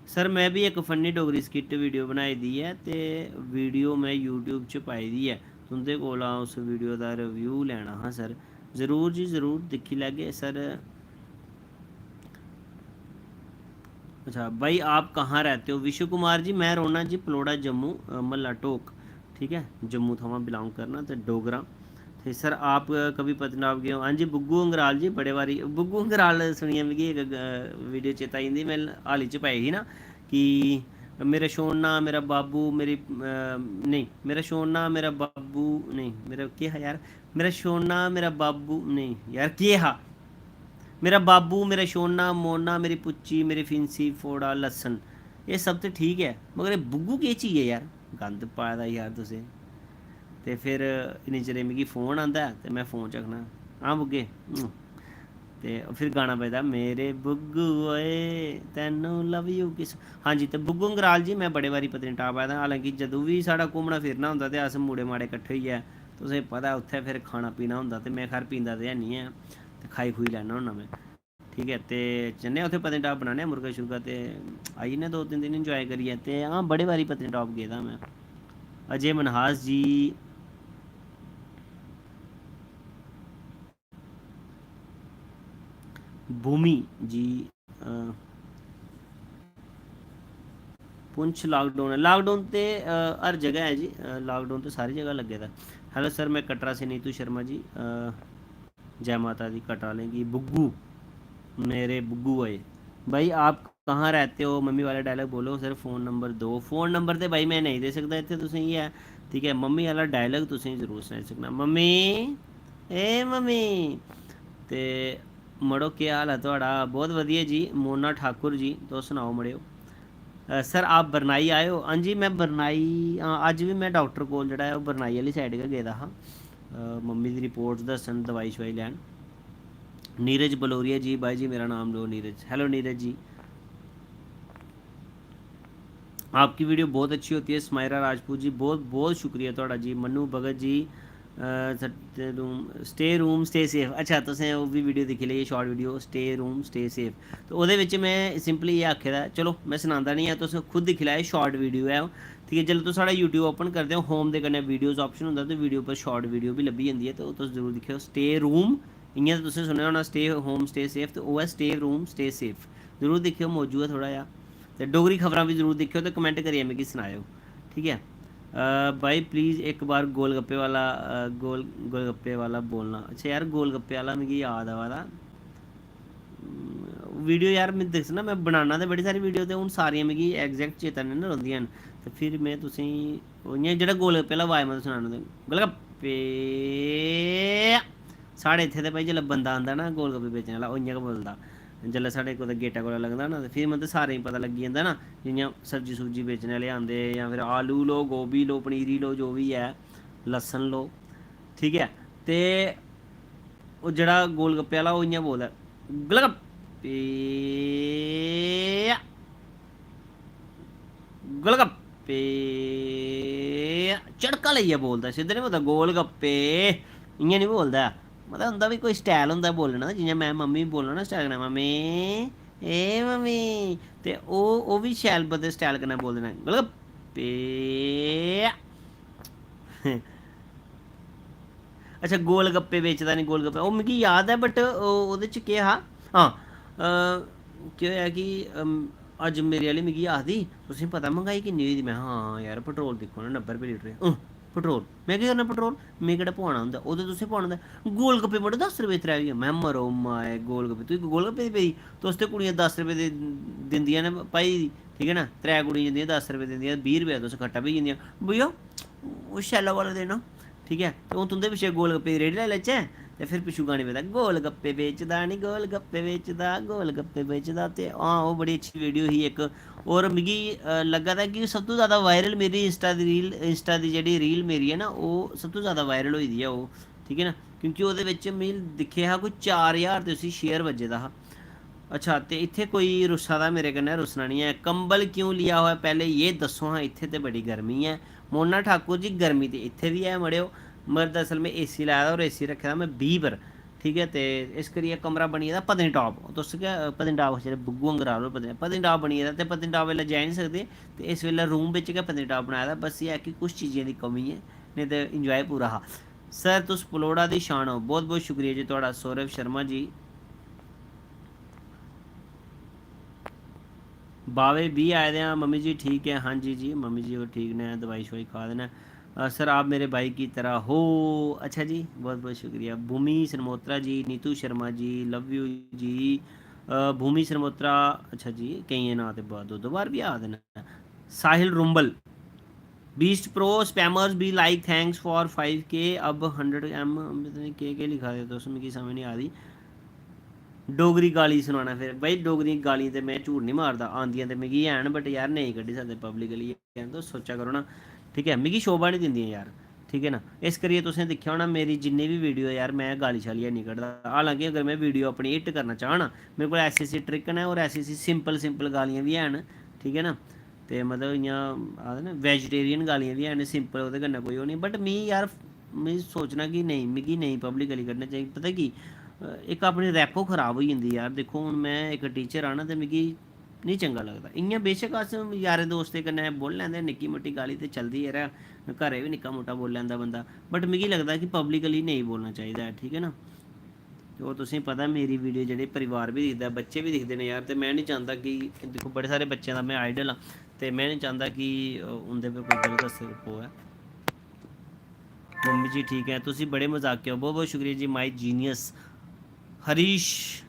सर, में बी इक funny डोगरी skit video बनाई दी ऐ ते video में YouTube च पाई दी ऐ। तुं'दे कोला उस video दा review लैना हा सर। जरूर जी, जरूर दिक्खी लैगे सर। अच्छा भाई, आप कहाँ रहते हो? विशु कुमार जी, मैं रौह्ना जी पलौड़ा, जम्मू, अ, म्हल्ला टोक, ठीक ऐ, जम्मू थमां belong करना ते डोगरा। ते सर, आप कभी पत्नीटाप गए हो? हां जी, बुग्गू अंगराल जी, बड़े बारी। बुग्गू अंगराल सुनियै मिगी इक, अ, video चेता आई जंदी, में हाल ही च पाई ही ना कि मेरा छोड़ना, मेरा बाबू, मेरी, अ, नेईं, मेरा छोड़ना, मेरा बाबू, नेईं, मेरा केह् हा यार? मेरा छोड़ना, मेरा बाबू, नेईं यार, केह् हा? मेरा बाबू, मेरा छोड़ना, मोड़ना, मेरी पुच्ची, मेरी फिंसी, फोड़ा, लस्सन, एह् सब ते ठीक ऐ, मगर एह् बुग्गू केह् चीज ऐ यार? गंद पाए दा यार तुसें। ते फिर इन्ने चिरे मिगी फोन आंदा ऐ ते में फोन चुक्कना, "हां बुग्गे।" हूं। ते फिर गाना बजदा, "मेरे बुग्गू ओए, तैनू love you kiss।" हां जी, ते बुग्गू अंगराल जी, में बड़े बारी पत्नीटाप आए दा, हालांकि जदूं बी साढ़ा घूमना फिरना होंदा ते अस मुड़े माड़े कट्ठे होइयै, तुसें पता ऐ, उत्थै फिर खाना पीना होंदा ते में खैर पींदा ते है निं ऐ, ते खाई खुई लैन्ना होन्ना में। ठीक ऐ, ते जन्ने आं उत्थै पत्नीटाप, बनाने आं मुर्गा शुर्गा ते आई जन्ने आं दो तिन्न दिन enjoy करियै। ते हां, बड़े बारी पत्नीटाप गेदा में। अजय मनहास जी, भूमि जी, अ, पुंछ lockdown ऐ। Lockdown ते, अ, हर जगह ऐ जी। अ, lockdown ते सारी जगह लग्गे दा। Hello sir, मैं कटरा से नीतू शर्मा जी। अ, जै माता दी। कटरा आह्लें गी बुग्गू, मेरे बुग्गू आए। भाई, आप कहाँ रहते हो? मम्मी वाला dialogue बोलो सर, फोन नंबर दो। फोन नंबर ते भाई मैं नेईं देई सकदा इत्थै तुसेंगी ऐ, ठीक ऐ? मम्मी आह्ला dialogue तुसेंगी जरूर सनाई सकना। मम्मी, ए मम्मी। ते मड़ो, केह् हाल ऐ थुआढ़ा? बहुत बधिया जी, मोना ठाकुर जी, तुस सनाओ मड़ेओ। अ, सर, आप बरनाई आए हो? हां जी, में बरनाई, हां, अज्ज बी में डाक्टर कोल जेह्ड़ा ऐ, ओह् बरनाई आह्ली side गै गेदा हा। अ, मम्मी दी रिपोर्ट्स दस्सन, दवाई शवाई लैन। नीरज बलोरिया जी, भाई जी, मेरा नाम लो नीरज। Hello नीरज जी। आपकी video बहुत अच्छी होती है, समायरा राजपूत जी, बहुत बहुत शुक्रिया थुआढ़ा जी। मन्नू भगत जी, अ, सत्य room, stay room, stay safe। अच्छा, तुसें ओह् बी video दिक्खी लेई, short video, stay room, stay safe। तो ओह्दे बिच में simply एह् आखे दा ऐ, चलो, में सनांदा निं ऐ, तुस खुद दिक्खी लैओ, short video ऐ ओह्, ठीक ऐ। जिसलै तुस साढ़ा YouTube open करदे ओ, home दे कन्नै videos option होंदा, ते video पर short video बी लब्भी जंदी ऐ, ते ओह् तुस जरूर दिक्खेओ। Stay room, इ'यां ते तुसें सुने दा होना, stay home, stay safe, ते ओह् ऐ stay room, stay safe। जरूर दिक्खेओ, मौजू ऐ थोह्ड़ा जेहा। ते डोगरी खबरां बी जरूर दिक्खेओ ते comment करियै मिगी सनाएओ, ठीक ऐ? अ, भाई, please इक बार गोलगप्पे वाला, अ, गोल, गोलगप्पे वाला बोलना। अच्छा यार, गोलगप्पे आह्ला मिगी याद आवा दा। Video यार, में दस्सना, में बनाना ते बड़ी सारी video, ते हून सारियां मिगी exact चेता नेईं ना रौंह्दियां न, ते फिर में तुसेंगी ओह् इ'यां जेह्ड़ा गोलगप्पे आह्ला, अवाज में तुसेंगी सनाना, गोलगप्पे। साढ़े इत्थै ते भाई, जिसलै बंदा आंदा ना गोलगप्पे बेचने आह्ला, ओह् इ'यां गै बोलदा। जिसलै साढ़े कुतै गेटा कोला लंघदा ना, ते फिर मतलब सारें गी पता लग्गी जंदा ना, जि'यां सब्जी सुब्जी बेचने आह्ले आंदे, जां फिर आलू लो, गोभी लो, पनीरी लो, जो बी ऐ, लस्सन लो, ठीक ऐ। ते ओह् जेह्ड़ा गोलगप्पे आह्ला, ओह् इ'यां बोलदा, "गोलगप्पे, गोलगप्पे।" झड़का लेइयै बोलदा, सिद्धा निं बोलदा, "गोलगप्पे", इ'यां निं बोलदा ऐ। मतलब, उं'दा बी कोई style होंदा ऐ बोलने दा, जि'यां में मम्मी गी बोलना ना style कन्नै, "मम्मी, ए मम्मी", ते ओह्, ओह् बी शैल बंदे style कन्नै बोलदे न, "गोलगप्पे।" अच्छा, गोलगप्पे बेचदा निं, गोलगप्पे, ओह् मिगी याद ऐ, but ओह्, ओह्दे च केह् हा? हां, अ, केह् होआ कि, अम, अज्ज मेरी आह्ली मिगी आखदी, "तुसें पता मैंह्गाई किन्नी होई दी?" में, "हां यार, पेट्रोल दिक्खो ना, नब्बै रपेऽ लीटर ऐ।" "अं, पेट्रोल? में केह् करना पेट्रोल? में केह्ड़ा पुआना होंदा? ओह् ते तुसें पुआना होंदा। गोलगप्पे मड़ो, दस रपेऽ त्रै होई गे।" में, "मरो माए, गोलगप्पे, तुगी गोलगप्पे दी पेई? तुस ते कुड़ियां दस रपेऽ दे दिंदियां न भाई, ठीक ऐ ना? त्रै कुड़ियां जंदियां, दस रपेऽ दिंदियां, बीह् रपेऽ तुस खट्टा पेई जंदियां।" भैया, ओह् शैला वाला देना, ठीक ऐ? ते हून तुं'दे पिच्छें गोलगप्पे दी रेह्ड़ी लाई लैचै, ते फिर पिच्छुं गाने बजदा, "गोलगप्पे बेचदा नी, गोलगप्पे बेचदा, गोलगप्पे बेचदा।" ते हां, ओह् बड़ी अच्छी वीडियो ही इक। होर मिगी, अ, लग्गा दा कि सब तों जैदा वायरल मेरी Insta दी reel, Insta दी जेह्ड़ी reel मेरी ऐ ना, ओह् सब तों जैदा वायरल होई दी ऐ ओह्, ठीक ऐ ना? क्योंकि ओह्दे बिच्च में दिक्खेआ हा कोई चार ज्हार ते उसी share बज्जे दा हा। अच्छा, ते इत्थै कोई रुस्सा दा मेरे कन्नै, रुस्सना निं ऐ। "कंबल क्यों लिया हुआ है, पहले ये दस्सो हां, इत्थै ते बड़ी गर्मी ऐ।" मोना ठाकुर जी, गर्मी ते इत्थै बी ऐ मड़ेओ, मगर दरअसल में AC लाए दा और AC रक्खे दा में बीह् पर, ठीक ऐ, ते इस करियै कमरा बनी गेदा पत्नीटाप। तुस गै पत्नीटाप, जेह्ड़े बुग्गू अंगराल होर पत्नी-, पत्नीटाप बनी गेदा, ते पत्नीटाप बेल्लै जाई निं सकदे, ते इस बेल्लै room बिच गै पत्नीटाप बनाए दा। बस एह् ऐ कि कुछ चीजें दी कमी ऐ, नेईं ते enjoy पूरा हा। सर, तुस पलौड़ा दी शान ओ। बहुत बहुत शुक्रिया जी थुआढ़ा, सौरभ शर्मा जी। बावे बी आए दे आं, मम्मी जी ठीक ऐ? हां जी जी, मम्मी जी होर ठीक न, दवाई शवाई खा दे न। अ, सर, आप मेरे भाई की तरह हो। अच्छा जी, बहुत बहुत शुक्रिया। भूमि सनमोत्रा जी, नीतू शर्मा जी, love you जी। अ, भूमि सनमोत्रा, अच्छा जी, केइयें नांऽ ते ब-, दो दो बार बी आ दे न। साहिल रुंबल, Beast Pro spammers be like, "Thanks for five K, अब हंड्रेड एम।" पता नहीं केह् केह् लिखा दे तुस, मिगी समझ नहीं आ दी। डोगरी गाली सुनाना फिर। भाई, डोगरी गाली ते में झूठ नहीं मारदा, आंदियां ते मिगी हैन, but यार, नेईं कड्ढी सकदे publicly, तुस सोचा करो ना, ठीक ऐ? मिगी शोभा नहीं दिंदियां यार, ठीक ऐ ना? इस करियै तुसें दिक्खेआ होना, मेरी जिन्नी बी वीडियो, यार, में गाली शाली हैनी कड्ढदा। हालांकि अगर में वीडियो अपनी hit करना चाह् ना, मेरे कोल ऐसी ऐसी trick न और ऐसी ऐसी simple simple गालियां बी हैन, ठीक ऐ ना? ते मतलब, इ'यां आखदे ना, vegetarian गालियां बी हैन, simple, ओह्दे कन्नै कोई ओह् निं। But मी, यार, में सोचना कि नेईं, मिगी नेईं publicly कड्ढना चाहिदा। पता की, अ, इक अपनी repo खराब होई जंदी, यार। दिक्खो, हून में इक teacher आं ना, ते मिगी निं चंगा लगदा। इ'यां बेशक अस यारें दोस्तें कन्नै बोली लैंदे, निक्की मुट्टी गाली ते चलदी ऐ, यरा, घरै बी निक्का मुट्टा बोली लैंदा बंदा, but मिगी लगदा कि publicly नेईं बोलना चाहिदा ऐ, ठीक ऐ ना? ते ओह् तुसेंगी पता, मेरी वीडियो जेह्ड़े परिवार बी दिखदा, बच्चे बी दिखदे न यार, ते में निं चांह्दा कि, दिक्खो, बड़े सारे बच्चें दा में idol आं, ते में निं चांह्दा कि, अ, उं'दे पर कोई गलत असर पवै। मम्मी जी ठीक ऐ, तुसी बड़े मजाकिया ओ। बहुत बहुत शुक्रिया जी, my genius। हरीश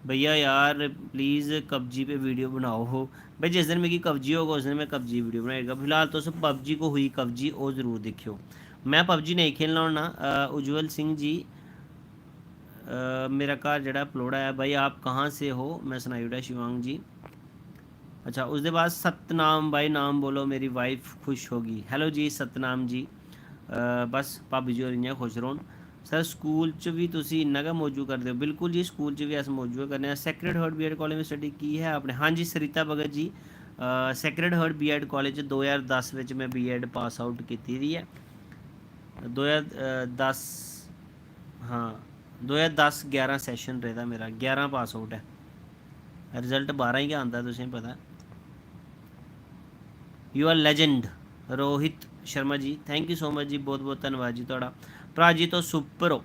भैया, यार, please कब्जी पे वीडियो बनाओ हो। भाई, जिस दिन मिगी कब्जी होग, उस दिन में कब्जी वीडियो बनाई ओड़गा। फिलहाल तुस पबजी को हुई कब्जी, ओह् जरूर दिक्खेओ। में पबजी नेईं खेलना होन्ना। अ, उज्जवल सिंह जी, अ, मेरा घर जेह्ड़ा पलौड़ा ऐ। भाई, आप कहाँ से हो? में सनाई ओड़ेआ, शिवांग जी। अच्छा, उसदे बाद, "सतनाम भाई, नाम बोलो, मेरी wife खुश होगी।" Hello जी सतनाम जी। अ, बस भाभी जी होर इ'यां खुश रौह्न। सर, स्कूल च बी तुसी इन्ना गै मौजू करदे ओ? बिल्कुल जी, स्कूल च बी अस मौजू गै करने आं। Sacred Heart B.Ed College में study की है आपने? हां जी, सरिता भगत जी, अ, Sacred Heart B.Ed College च दो ज्हार दस बिच में B.Ed pass out कीती दी ऐ। दो ज्हार दस, हां, दो ज्हार दस ग्यारह session रेह्दा मेरा, ग्यारह pass out ऐ। Result बारां ही गै आंदा, तुसेंगी पता ऐ। You are legend, Rohit Sharma ji, thank you so much जी, बहुत बहुत धन्यवाद जी थुआढ़ा। भ्राऽ जी, तुस super ओ,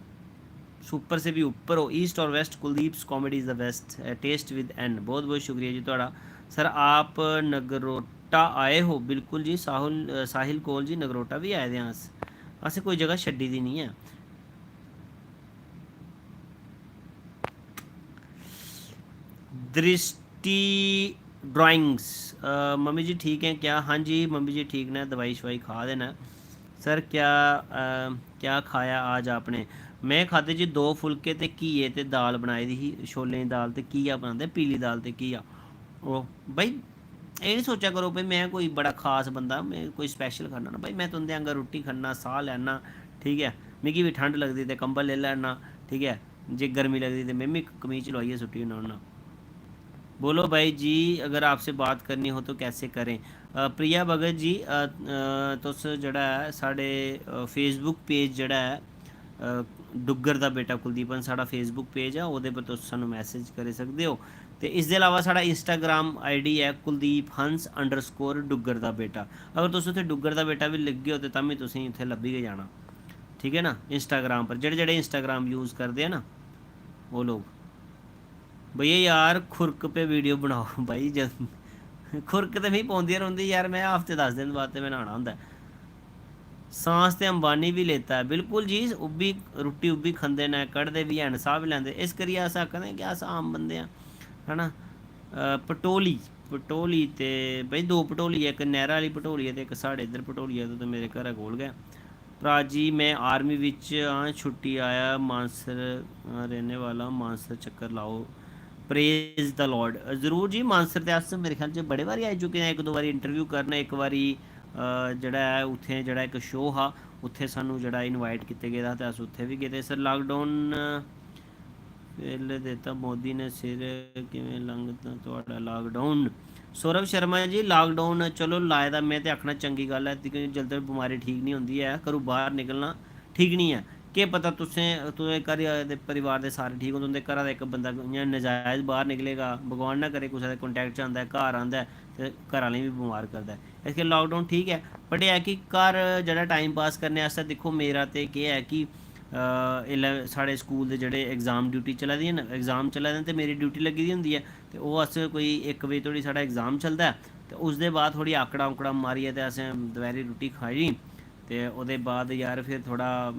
super से भी ऊपर हो। East और West, Kuldeep's comedy is the best, taste with N। बहुत बहुत शुक्रिया जी थुआढ़ा। सर, आप नगरोटा आए हो? बिल्कुल जी, साहुल, अ, साहिल कोल जी, नगरोटा बी आए दे आं अस। असें कोई जगह छड्डी दी निं ऐ। दृष्टि ड्राइंग्स, अ, मम्मी जी ठीक हैं क्या? हाँ जी, मम्मी जी ठीक न, दवाई शवाई खा दे न। सर, क्या, अ, क्या खाया आज आपने? में खादे जी दो फुलके ते घिये ते दाल बनाई दी ही, छोलें दी दाल ते घिया बनांदे, पीली दाल ते घिया। ओह् भाई, एह् निं सोचा करो भाई, में कोई बड़ा खास बंदा, में कोई special खन्ना ना भाई, में तुं'दे आंह्गर रुट्टी खन्ना, साह् लैन्ना, ठीक ऐ? मिगी बी ठंड लगदी ते कंबल लेई लैन्ना, ठीक ऐ? जे गर्मी लगदी ते में बी कमीज चलोआइयै सुट्टी ओड़ना होन्ना। बोलो भाई जी, अगर आपसे बात करनी हो तो कैसे करें? अ, प्रिया भगत जी, अ, अ, तुस जेह्ड़ा ऐ, साढ़े, अ, Facebook page जेह्ड़ा ऐ, अ, डुग्गर दा बेटा कुलदीपन, साढ़ा Facebook page ऐ, ओह्दे पर तुस सानूं message करी सकदे ओ। ते इसदे अलावा साढ़ा Instagram ID ऐ कुलदीप हंस underscore डुग्गर दा बेटा। अगर तुस उत्थै डुग्गर दा बेटा बी लिखगे ओ, ते तां बी तुसेंगी उत्थै लब्भी गै जाना, ठीक ऐ ना? Instagram पर, जेह्ड़े जेह्ड़े Instagram use करदे आ ना, ओह् लोक। भैया यार, खुरक पे वीडियो बनाओ भाई, जद-, खुरक ते मिगी पौंदी गै रौंह्दी यार, में हफ्ते दस दिन बाद ते में न्हाना होंदा ऐ। सांस ते अंबानी बी लेता ऐ। बिल्कुल जी, ओह् बी रुट्टी ओह् बी खंदे न, कढदे बी हैन, साह् बी लैंदे। इस करियै अस आखने कि अस आम बंदे आं, है ना? अ, पटोली, पटोली ते बई दो पटोली ऐ, इक नैह्रा आह्ली पटोली ऐ ते इक साढ़े इद्धर पटोली ऐ, ते मेरे घरै कोल गै। भ्राऽ जी, में आर्मी बिच्च आं, छुट्टी आया, मानसर, अ, रैह्ने वाला, मानसर चक्कर लाओ। Praise the Lord। जरूर जी, मानसर ते अस मेरे ख्याल च बड़े बारी आई चुके आं, इक दो बारी इंटरव्यू करन, इक बारी, अ, जेह्ड़ा ऐ उत्थें जेह्ड़ा इक शो हा, उत्थें सानू जेह्ड़ा इनवाइट कीते गेदा हा ते अस उत्थें बी गेदे। सर, लाकडाउन पैह्ले देता मोदी ने सिर, किवें लंघदा थुआढ़ा लाकडाउन? सौरभ शर्मा जी, लाकडाउन चलो लाए दा, में ते आखना चंगी गल्ल ऐ, क्योंकि जल्दी बमारी ठीक निं होंदी ऐ, घरूं बाह्र निकलना ठीक निं ऐ। केह् पता तुसें, तुं'दे घर दे परिवार दे सारे ठीक होन, तुं'दे घरा दा इक बंदा इ'यां नजायज बाह्र निकलेगा, भगवान ना करे कुसै दे contact च आंदा ऐ, घर आंदा ऐ ते घर आह्लें गी बी बमार करदा ऐ। इस करियै लाकडाउन ठीक ऐ, but एह् ऐ कि घर जेह्ड़ा टाइम पास करने आस्तै, दिक्खो, मेरा ते केह् ऐ कि, अ, इसलै साढ़े स्कूल दे जेह्ड़े एग्जाम ड्यूटी चला दी ऐ ना, एग्जाम चला दे न ते मेरी ड्यूटी लग्गी दी होंदी ऐ, ते ओह् अस कोई इक बजे धोड़ी साढ़ा एग्जाम चलदा ऐ, ते उसदे बाद थोह्ड़ी आकड़ां उकड़ां मारियै ते असें दपैह्रीं रुट्टी खाई, ते ओह्दे बाद यार फिर थोह्ड़ा,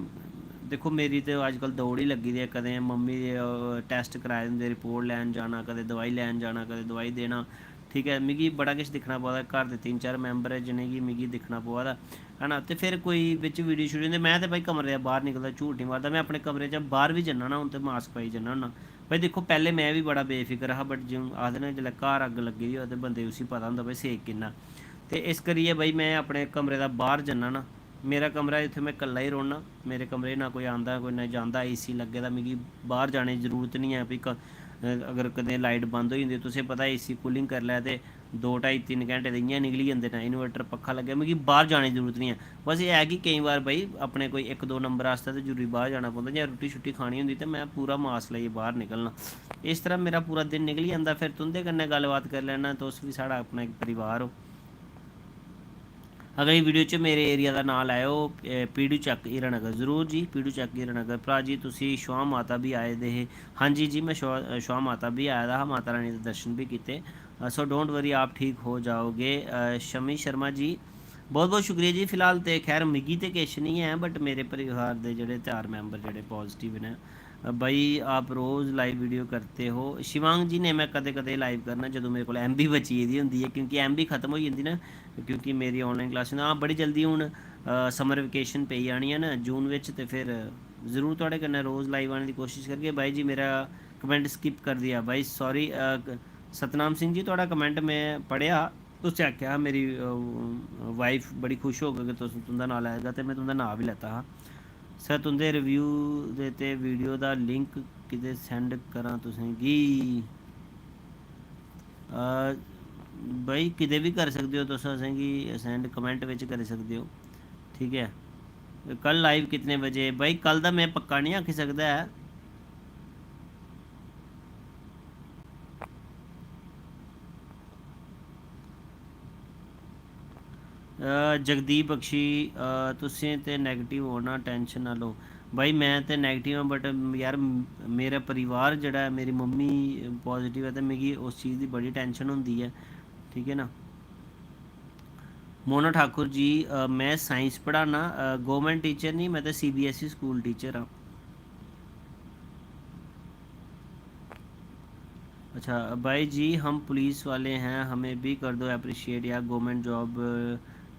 दिक्खो, मेरी ते अज्जकल दौड़ ही लग्गी दी ऐ, कदें मम्मी दे, अ, टैस्ट कराए दे होंदे, रिपोर्ट लैन जाना, कदें दवाई लैन जाना, कदें दवाई देना। ठीक ऐ, मिगी बड़ा किश दिक्खना पवा दा, घर दे तिन्न चार मैंबर ऐ जि'नेंगी मिगी दिक्खना पवा दा, है ना? ते फिर कोई बिच्च वीडियो शूडियो होंदे, में ते भाई कमरे दे बाह्र निकलदा, झूठ निं मारदा, में अपने कमरे च बाह्र बी जन्ना ना, हून ते मास्क पाई जन्ना होन्ना। भाई दिक्खो, पैह्लें में बी बड़ा बेफिक्र हा, but जि'यां आखदे ना, जिसलै घर अग्ग लग्गी दी होऐ ते बंदे गी उसी पता होंदा भाई सेक किन्ना। ते इस करियै भाई में अपने कमरे दा बाह्र जन्ना ना, मेरा कमरा, इत्थै में कल्ला ही रौह्न्ना। मेरे कमरे च ना कोई आंदा, कोई ना जांदा, एसी लग्गे दा, मिगी बाह्र जाने दी जरूरत निं ऐ। फ्ही क-, अगर कदें लाइट बंद होई जंदी, तुसें पता, एसी कूलिंग करी लै ते दो, ढाई, तिन्न घैंटे ते इ'यां निकली जंदे न। इन्वर्टर, पक्खा लग्गेआ, मिगी बाह्र जाने दी जरूरत निं ऐ। बस एह् ऐ कि केईं बार भाई, अपने कोई इक दो नंबर आस्तै ते जरूरी बाह्र जाना पौंदा, जां रुट्टी शुट्टी खानी होंदी ते में पूरा मास्क लाइयै बाह्र निकलना। इस तरह मेरा पूरा दिन निकली जंदा। फिर तुं'दे कन्नै गल्लबात करी लैन्ना, तुस बी साढ़ा अपना इक परिवार ओ। अगली वीडियो च मेरे एरिया दा नांऽ लैओ, ए, पीड़ू चक्क हीरानगर। जरूर जी, पीड़ू चक्क हीरानगर। भ्राऽ जी, तुसी छुआ माता बी आए दे हे? हां जी जी, में छुआ, छुआ माता बी आए दा हा, माता रानी दे दर्शन बी कीते। अ, so don't worry, आप ठीक हो जाओगे। अ, शमी शर्मा जी, बहुत बहुत शुक्रिया जी। फिलहाल ते खैर मिगी ते किश निं ऐ, but मेरे परिवार दे जेह्ड़े चार मैंबर जेह्ड़े पॉजिटिव न, अ, भाई, आप रोज़ लाइव वीडियो करते हो। शिवांग जी, ने, में कदें कदें लाइव करना जदूं मेरे कोल एमबी बची गेदी होंदी ऐ, क्योंकि एमबी खत्म होई जंदी ना, क्योंकि मेरी आनलाइन क्लास, हां, बड़ी जल्दी हून, अ, समर वेकेशन पेई जानी ऐ ना जून बिच, ते फिर जरूर थुआढ़े कन्नै रोज़ लाइव आने दी कोशिश करगे। भाई जी, मेरा कमेंट स्किप कर दिया भाई, सॉरी। अ, क-, सतनाम सिंह जी, थुआढ़ा कमेंट में पढ़ेआ, तुसें आखेआ हा, मेरी, अ, वाइफ बड़ी खुश होग अगर तुस, तुं'दा नांऽ लैगा, ते में तुं'दा नांऽ बी लैता हा। सर, तुं'दे रिव्यू दे ते वीडियो दा लिंक किते सैंड करां तुसेंगी? अ, भाई, किते बी करी सकदे ओ तुस, असेंगी सैंड कमेंट बिच करी सकदे ओ, ठीक ऐ? कल लाइव कितने बजे? भाई, कल दा में पक्का निं आखी सकदा ऐ। अ, जगदीप बख्शी, अ, तुसें ते नेगेटिव होना, टेंशन ना लो। भाई, में ते नेगेटिव आं, but यार, म-, मेरा परिवार जेह्ड़ा ऐ, मेरी मम्मी पॉजिटिव ऐ, ते मिगी उस चीज़ दी बड़ी टेंशन होंदी ऐ, ठीक ऐ ना। मोना ठाकुर जी, अ, में साइंस पढ़ाना, अ, गवर्नमेंट टीचर नहीं, मैं तो सीबीएसई स्कूल टीचर हाँ। अच्छा भाई जी, हम पुलिस वाले हैं, हमें भी कर दो अप्रिशिएट यार, गवर्नमेंट जॉब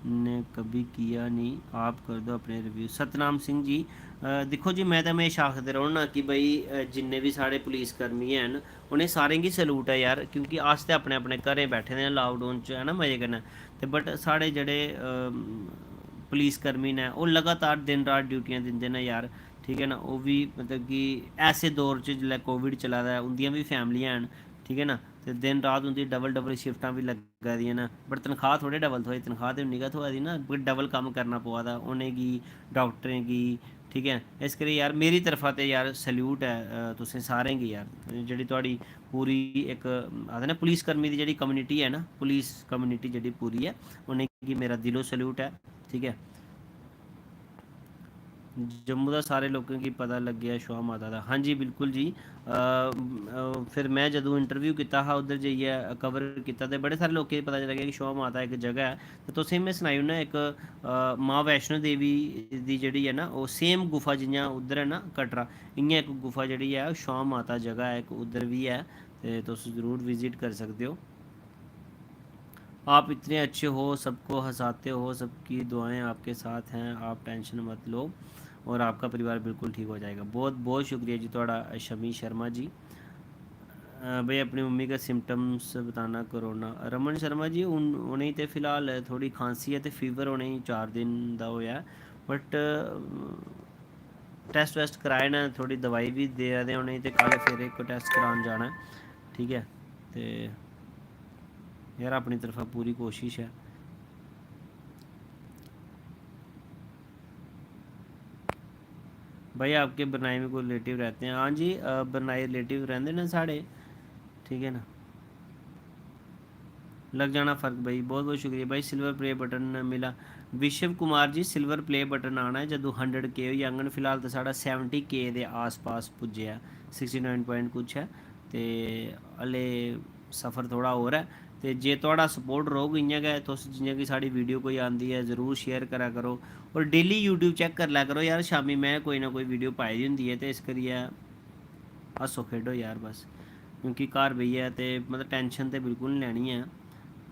ने कभी किया नहीं, आप कर दो अपने रिव्यू। सतनाम सिंह जी, अ, दिक्खो जी, में ते म्हेशा आखदे रौह्ना कि भाई, अ, जिन्ने बी साढ़े पुलिस कर्मी हैन, उ'नें सारें गी सैल्यूट ऐ यार, क्योंकि अस ते अपने अपने घरें बैठे दे आं लाकडाउन च, है ना, मजे कन्नै। ते बट साढ़े जेह्ड़े, अम, पुलिस कर्मी न, ओह् लगातार दिन रात ड्यूटियां दिंदे न यार, ठीक ऐ ना। ओह् बी मतलब कि ऐसे दौर च जिसलै कोविड चला दा ऐ, उं'दियां बी फैमिलियां हैन, ठीक ऐ ना, ते दिन रात उं'दी डबल डबल शिफ्टां बी लग्गा दियां न, बट तनखाह् थोह्ड़े डबल थ्होआ दी, तनखाह् ते उन्नी गै थ्होआ दी ना, बट डबल कम्म करना पवा दा उ'नेंगी, डाक्टरें गी, ठीक ऐ। इस करियै यार, मेरी तरफा ते यार सैल्यूट ऐ, अ, तुसें सारें गी यार, जेह्ड़ी थुआढ़ी पूरी इक, आखदे ना, पुलिस कर्मी दी जेह्ड़ी कम्युनिटी ऐ ना, पुलिस कम्युनिटी जेह्ड़ी पूरी ऐ, उ'नेंगी मेरा दिलो सैल्यूट ऐ, ठीक ऐ। जम्मू दा सारे लोकें गी पता लग्गेआ छुआ माता दा। हां जी, बिल्कुल जी। अ, अ, फिर में जदूं इंटरव्यू कीता हा उद्धर जाइयै, कवर कीता, ते बड़े सारे लोकें गी पता लग्गेआ कि छुआ माता इक जगह ऐ। ते तुसें गी में सनाई ओड़ना इक, अ, मां वैष्णो देवी दी जेह्ड़ी ऐ ना, ओह् सेम गुफा जि'यां उद्धर ऐ ना कटरा, इ'यां इक गुफा जेह्ड़ी ऐ, छुआ माता जगह ऐ इक, उद्धर बी ऐ, ते तुस जरूर विजिट करी सकदे ओ। आप इतने अच्छे हो, सबको हंसाते हो, सबकी दुआएं आपके साथ हैं, आप टेंशन मत लो और आपका परिवार बिल्कुल ठीक हो जाएगा। बहुत बहुत शुक्रिया जी थुआढ़ा, शमी शर्मा जी। अ, भाई, अपनी मम्मी का सिम्टम्स बताना कोरोना। रमन शर्मा जी, उन उ'नेंगी ते फिलहाल थोड़ी खांसी ऐ ते फीवर उ'नेंगी चार दिन दा होआ ऐ, बट टेस्ट वेस्ट कराए न, थोड़ी दवाई बी देआ दे उ'नेंगी, ते कल फिर इक टेस्ट करान जाना ऐ। ठीक ऐ, ते यार, अपनी तरफा पूरी कोशिश ऐ। भाई, आपके बरनाई में कोई रिलेटिव रहते हैं? हाँ जी, अ, बरनाई रिलेटिव रैंह्दे न साढ़े, ठीक ऐ ना। लग जाना फर्क भाई, बहुत बहुत शुक्रिया भाई। सिल्वर प्ले बटन मिला, विश्व Kumar ji, silver play button आना ऐ जदूं हंड्रेड के होई जाङन। फिलहाल ते साढ़ा सैवंटी के दे आस पास पुज्जेआ, सिक्सटी नाइन पॉइंट कुछ ऐ, ते हले सफर थोह्ड़ा होर ऐ। ते जे थुआढ़ा सपोर्ट रौह्ग इ'यां गै, तुस जि'यां कि साढ़ी वीडियो कोई आंदी ऐ, जरूर शेयर करा करो, और डेली यूट्यूब चैक करी लै करो यार। शामीं में कोई ना कोई वीडियो पाई दी होंदी ऐ, ते इस करियै हस्सो खेढो यार बस, क्योंकि घर बेहियै ते मतलब टेंशन ते बिल्कुल निं लैनी ऐ।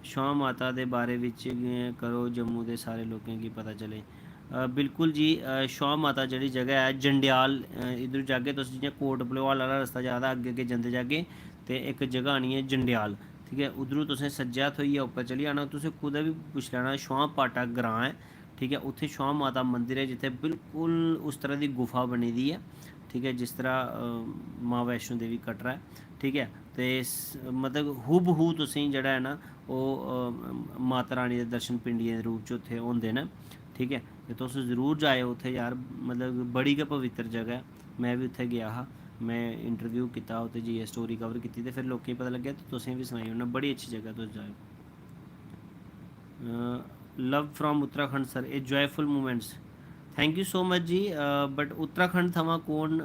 छुआ माता दे बारे बिच गै करो, जम्मू दे सारे लोकें गी पता चले। अ, बिल्कुल जी, अ, छुआ माता जेह्ड़ी जगह ऐ जंडेआल, अ, इद्धर जागे तुस, जि'यां कोट भलवाल आह्ला रस्ता जा दा, अग्गें अग्गें जंदे जागे ते इक जगह आनी ऐ जंडेआल, ठीक ऐ। उद्धरूं तुसें सज्जै हत्थ होइयै उप्पर चली जाना, तुसें कुतै बी पुच्छी लैना, छुआ पाटा ग्रांऽ ऐ, ठीक ऐ। उत्थै छुआ माता मंदिर ऐ, जित्थै बिल्कुल उस तरह दी गुफा बनी दी ऐ, ठीक ऐ, जिस तरह, अ, मां वैष्णो देवी कटरा ऐ, ठीक ऐ। ते स-, मतलब हूबहू तुसेंगी जेह्ड़ा ऐ ना, ओह्, अ, माता रानी दे दर्शन पिंडियें दे रूप च उत्थै होंदे न, ठीक ऐ। ते तुस जरूर जाएओ उत्थै यार, मतलब बड़ी गै पवित्तर जगह ऐ। में बी उत्थै गेआ हा, में इंटरव्यू कीता, उत्थै जाइयै स्टोरी कवर कीती, ते फिर लोकें गी पता लग्गेआ, ते तुसें बी सनाई ओड़ना। बड़ी अच्छी जगह, तुस जाएओ। अ, love from Uttarakhand sir, a joyful moments। Thank you so much ji. A, but Uttarakhand थमां कौन, अ,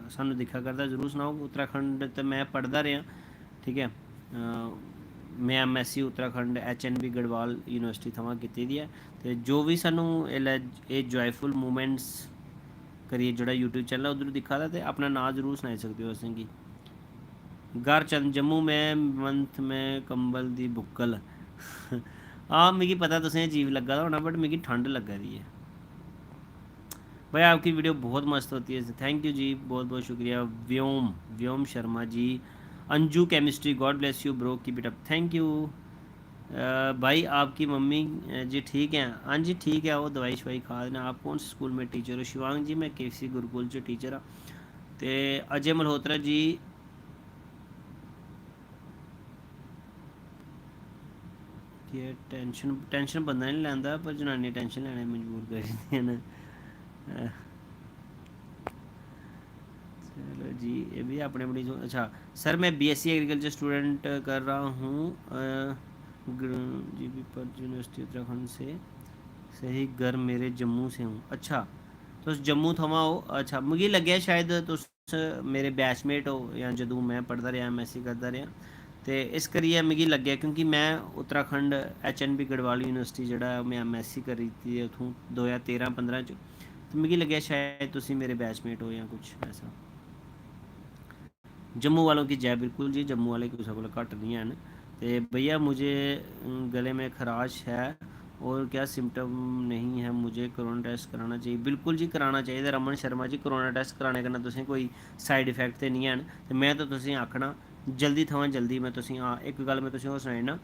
सानू दिक्खा करदा, जरूर सनाओ। उत्तराखंड ते में पढ़दा रेहा, ठीक ऐ। अ, में M S C Uttarakhand, H N B Garhwal university थमां कीती दी ऐ। ते जो बी सानू एल्लै एह् joyful moments करियै जेह्ड़ा यूट्यूब चैनल ऐ, उद्धर दिक्खा दा, ते अपना नांऽ जरूर सनाई सकदे ओ असेंगी। घर चंद जम्मू में मंथ में कंबल दी बुक्कल। हां, मिगी पता तुसें अजीब लग्गा दा होना, but मिगी ठंड लग्गा दी ऐ। भाई, आपकी वीडियो बहुत मस्त होती है। थैंक यू जी, बहुत बहुत शुक्रिया। Vyom, Vyom Sharma ji. Anju chemistry, God bless you bro, keep it up, thank you। अ, भाई, आपकी मम्मी, अ, जी ठीक हैं? हाँ जी, ठीक है, वो दवाई शवाई खा रहे हैं। आप कौन से स्कूल में टीचर हो? शिवांग जी, मैं के सी गुरुकुल च टीचर हाँ। ते अजय मल्होत्रा जी, केह् टेंशन, टेंशन बंदा निं लैंदा, पर जनानियां टेंशन लैने गी मजबूर करी दिंदियां न। चलो जी, ये भी अपने अपनी जो, अच्छा, सर, मैं बी एस सी एग्रीकल्चर स्टूडेंट कर रहा हूँ, अ, ग्र-, जी पी पंत यूनिवर्सिटी उत्तराखंड से, सही, घर मेरे जम्मू से हूँ। अच्छा, तुस जम्मू थमां ओ? अच्छा, मिगी लग्गेआ शायद तुस मेरे बैचमेट ओ, जां जदूं में पढ़दा रेहा, एम एस सी करदा रेहा, ते इस करियै मिगी लग्गेआ, क्योंकि में Uttarakhand H N B Garhwal university जेह्ड़ा ऐ, में एम एस सी करी दित्ती दी ऐ उत्थूं दो ज्हार तेरां पंदरां च, ते मिगी लग्गेआ शायद तुसी मेरे बैचमेट ओ जां कुछ ऐसा। जम्मू वालों की जय। बिल्कुल जी, जम्मू वाले कुसै कोला घट्ट निं हैन। ते भैया, मुझे, अम, गले में खराश है और क्या सिम्टम नहीं है, मुझे कोरोना टेस्ट कराना चाहिए? बिल्कुल जी, कराना चाहिदा रमन शर्मा जी। कोरोना टेस्ट कराने कन्नै तुसें कोई साइड इफेक्ट ते निं हैन। ते में ते तुसेंगी आखना, जल्दी थमां जल्दी में तुसेंगी, हां, इक गल्ल में तुसेंगी होर सनाई ओड़ना।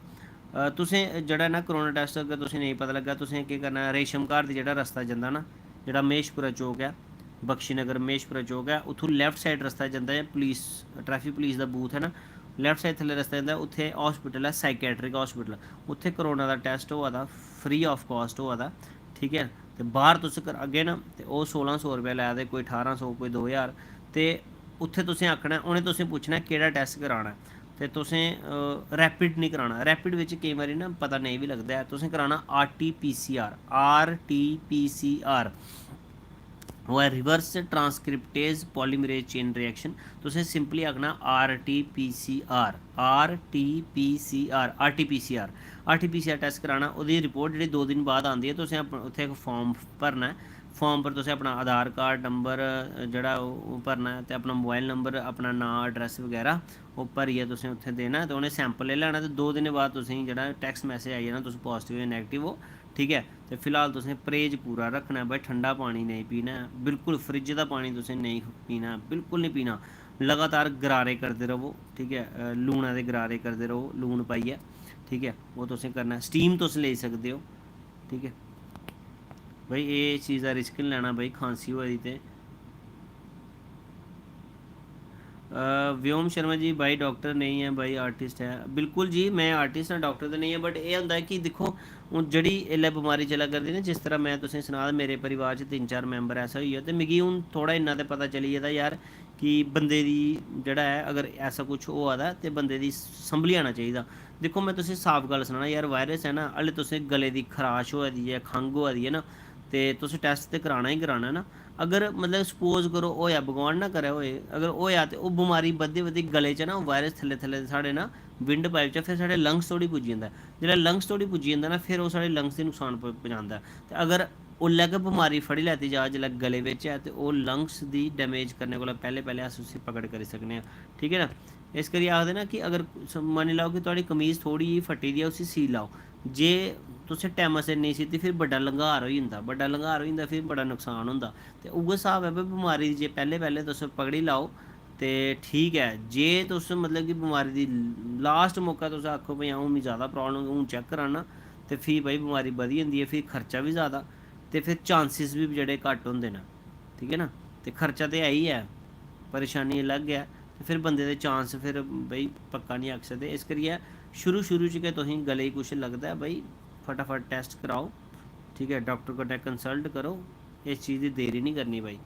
अ, तुसें जेह्ड़ा ना कोरोना टेस्ट अगर तुसेंगी नेईं पता लग्गा, तुसें केह् करना, रेशम घर दी जेह्ड़ा रस्ता जंदा ना, जेह्ड़ा महेशपुरा चौक ऐ, बख्शी नगर महेशपुरा चौक ऐ, उत्थूं लेफ्ट साइड रस्ता जंदा ऐ, पुलिस, ट्रैफिक पुलिस दा बूथ ऐ ना, लेफ्ट साइड थल्ले रस्ता जंदा ऐ, उत्थै हॉस्पिटल ऐ, साइकेट्रिक हॉस्पिटल, उत्थै कोरोना दा टेस्ट होआ दा, फ्री ऑफ कॉस्ट होआ दा, ठीक ऐ। ते बाहर तुस करागे ना, ते ओह् सोलां सौ रपेआ लै दे, कोई ठारां सौ, कोई दो ज्हार। ते उत्थै तुसें आखना, उ'नें तुसें पुच्छना केह्ड़ा टेस्ट कराना ऐ, ते तुसें, अ, रैपिड निं कराना। रैपिड बिच केईं बारी ना पता नेईं बी लगदा ऐ। तुसें कराना R T P C R, R T P C R. ओह् ऐ reverse transcriptase polymerase chain reaction। तुसें simply आखना R T P C R, R T P C R, R T P C R, R T P C R test कराना। ओह्दी report जेह्ड़ी दो दिन बाद आंदी ऐ, तुसें अप-, उत्थै इक फार्म भरना ऐ। फार्म पर तुसें अपना आधार कार्ड नंबर, अ, जेह्ड़ा ओह्, ओह् भरना ऐ, ते अपना मोबाइल नंबर, अपना नांऽ, address बगैरा ओह् भरियै तुसें उत्थै देना ऐ, ते उ'नें सैंपल लेई लैना, ते दो दिनें बाद तुसेंगी जेह्ड़ा टैक्स्ट मैसेज आई जाना, तुस पाजिटिव जां नैगेटिव ओ, ठीक ऐ। ते फिलहाल तुसें परहेज पूरा रक्खना ऐ भाई, ठंडा पानी नेईं पीना ऐ, बिल्कुल फ्रिज दा पानी तुसें नेईं पीना ऐ, बिल्कुल निं पीना। लगातार गरारे करदे र'वो, ठीक ऐ, अ, लूनै दे गरारे करदे र'वो, लून पाइयै, ठीक ऐ, ओह् तुसें करना ऐ। स्टीम तुस लेई सकदे ओ, ठीक ऐ। भाई, एह् चीज़ दा रिस्क निं लैना भाई, खांसी होआ दी ते अ, व्योम शर्मा जी, भाई डॉक्टर नहीं है, भाई आर्टिस्ट है। बिल्कुल जी, मैं आर्टिस्ट आं, डॉक्टर ते नेईं ऐ, but एह् होंदा ऐ कि दिक्खो, हून जेह्ड़ी इसलै बमारी चला करदी ना, जिस तरह मैं तुसेंगी सनाऽ दा, मेरे परिवार च तिन्न चार मैंबर ऐसा होई गेआ, ते मिगी हून थोह्ड़ा इन्ना ते पता चली गेदा यार, कि बंदे दी जेह्ड़ा ऐ, अगर ऐसा कुछ होआ दा ते बंदे दी संभली जाना चाहिदा। दिक्खो, मैं तुसेंगी साफ गल्ल सनाना यार, वायरस ऐ ना, हल्ले तुसें गले दी खराश होआ दी ऐ, खंघ होआ दी ऐ ना, ते तुस टैस्ट ते कराना ही कराना ऐ ना। अगर मतलब सपोज करो होएआ, भगवान ना करै होए, अगर होएआ ते ओह् बमारी बधदे बधदे गले च ना, वायरस थल्ले थल्ले साढ़े ना विंड पाइप च, फिर साढ़े लंग्स धोड़ी पुज्जी जंदा ऐ। जिसलै लंग्स धोड़ी पुज्जी जंदा ना, फिर ओह् साढ़े लंग्स गी नुकसान प-, पजांदा ऐ। ते अगर उसलै गै बमारी फड़ी लैती जा, जिसलै गले बिच ऐ, ते ओह् लंग्स दी डैमेज करने कोला पैह्लें पैह्लें अस उसी पकड़ करी सकने आं, ठीक ऐ ना। इस करियै आखदे ना कि अगर स-, मन्नी लैओ कि थुआढ़ी कमीज थोह्ड़ी जेही फट्टी दी ऐ, उसी सी लैओ। जे तुसें टैमा सिर नेईं सीती, फिर बड्डा लंगार होई जंदा, बड्डा लंगार होई जंदा, फिर बड़ा नुकसान होंदा। ते उ'ऐ स्हाब ऐ भाई बमारी दी, जे पैह्लें पैह्लें तुस पकड़ी लैओ ते ठीक ऐ। जे तुस मतलब कि बमारी दी लास्ट मौका तुस आखो भाई, "हून मिगी ज़्यादा प्रॉब्लम, हून चैक कराना", ते फ्ही भाई बमारी बधी जंदी ऐ, फ्ही खर्चा बी ज़्यादा, ते फिर चांसिस बी जेह्ड़े घट्ट होंदे न, ठीक ऐ ना। ते खर्चा ते है ही ऐ, परेशानी अलग ऐ, ते फिर बंदे दे चांस फिर भाई पक्का निं आखी सकदे। इस करियै शुरू शुरू च गै तुसेंगी गले गी कुछ लगदा ऐ भाई, फटाफट टैस्ट कराओ, ठीक ऐ, डाक्टर कन्नै कंसल्ट करो। इस चीज़ दी देरी निं करनी भाई।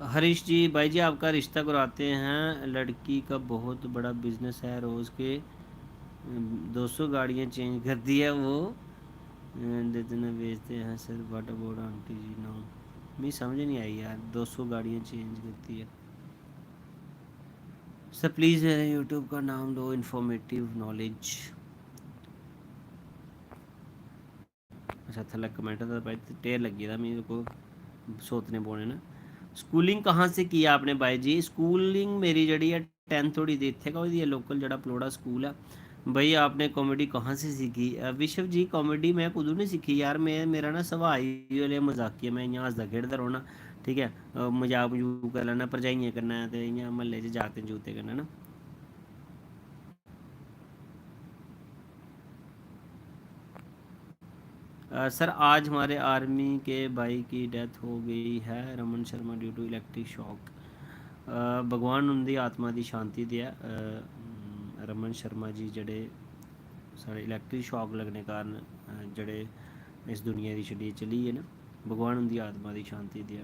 हरीश जी, भाई जी, आपका रिश्ता कराते हैं, लड़की का बहुत बड़ा बिजनेस है, रोज़ के, अम, दो सौ गाड़ियाँ चेंज करती है वो, अ, देते ना बेचते हैं sir, what about aunty ji, no। मुझे समझ नहीं आई यार, दो सौ गाड़ियाँ चेंज करती है। सर, प्लीज़ मेरे यूट्यूब का नाम दो, इन्फॉर्मेटिव नॉलेज। अच्छा, थल्लै कमेंट दा भाई ढेर लग्गी गेदा, मिगी दिक्खो सोतने पौने न। स्कूलिंग कहाँ से किया आपने भाई जी? स्कूलिंग मेरी जेह्ड़ी ऐ, टैन्थ धोड़ी ते इत्थै गै होई दी ऐ, लोकल जेह्ड़ा पलौड़ा स्कूल ऐ। भाई, आपने कॉमेडी कहाँ से सीखी? अ, विश्व जी, कॉमेडी में कुदूं निं सिक्खी यार, में, मेरा ना सुभाऽ ही इ'यो जेहा मजाकिया, में इ'यां हसदा खेढदा रौह्ना, ठीक ऐ? अ, मजाक मजूक करी लैन्ना भरजाइयें कन्नै ते इ'यां म्हल्ले च जागतें जुगतें कन्नै ना। अ, सर, आज हमारे आर्मी के भाई की डेथ हो गई है, Raman Sharma, due to electric shock. अ, भगवान उं'दी आत्मा दी शांति देऐ। अ, रमन शर्मा जी जेह्ड़े साढ़े इलेक्ट्रिक शॉक लगने कारण, अ, जेह्ड़े इस दुनिया दी छड्डियै चली गे न, भगवान उं'दी आत्मा दी शांति देऐ।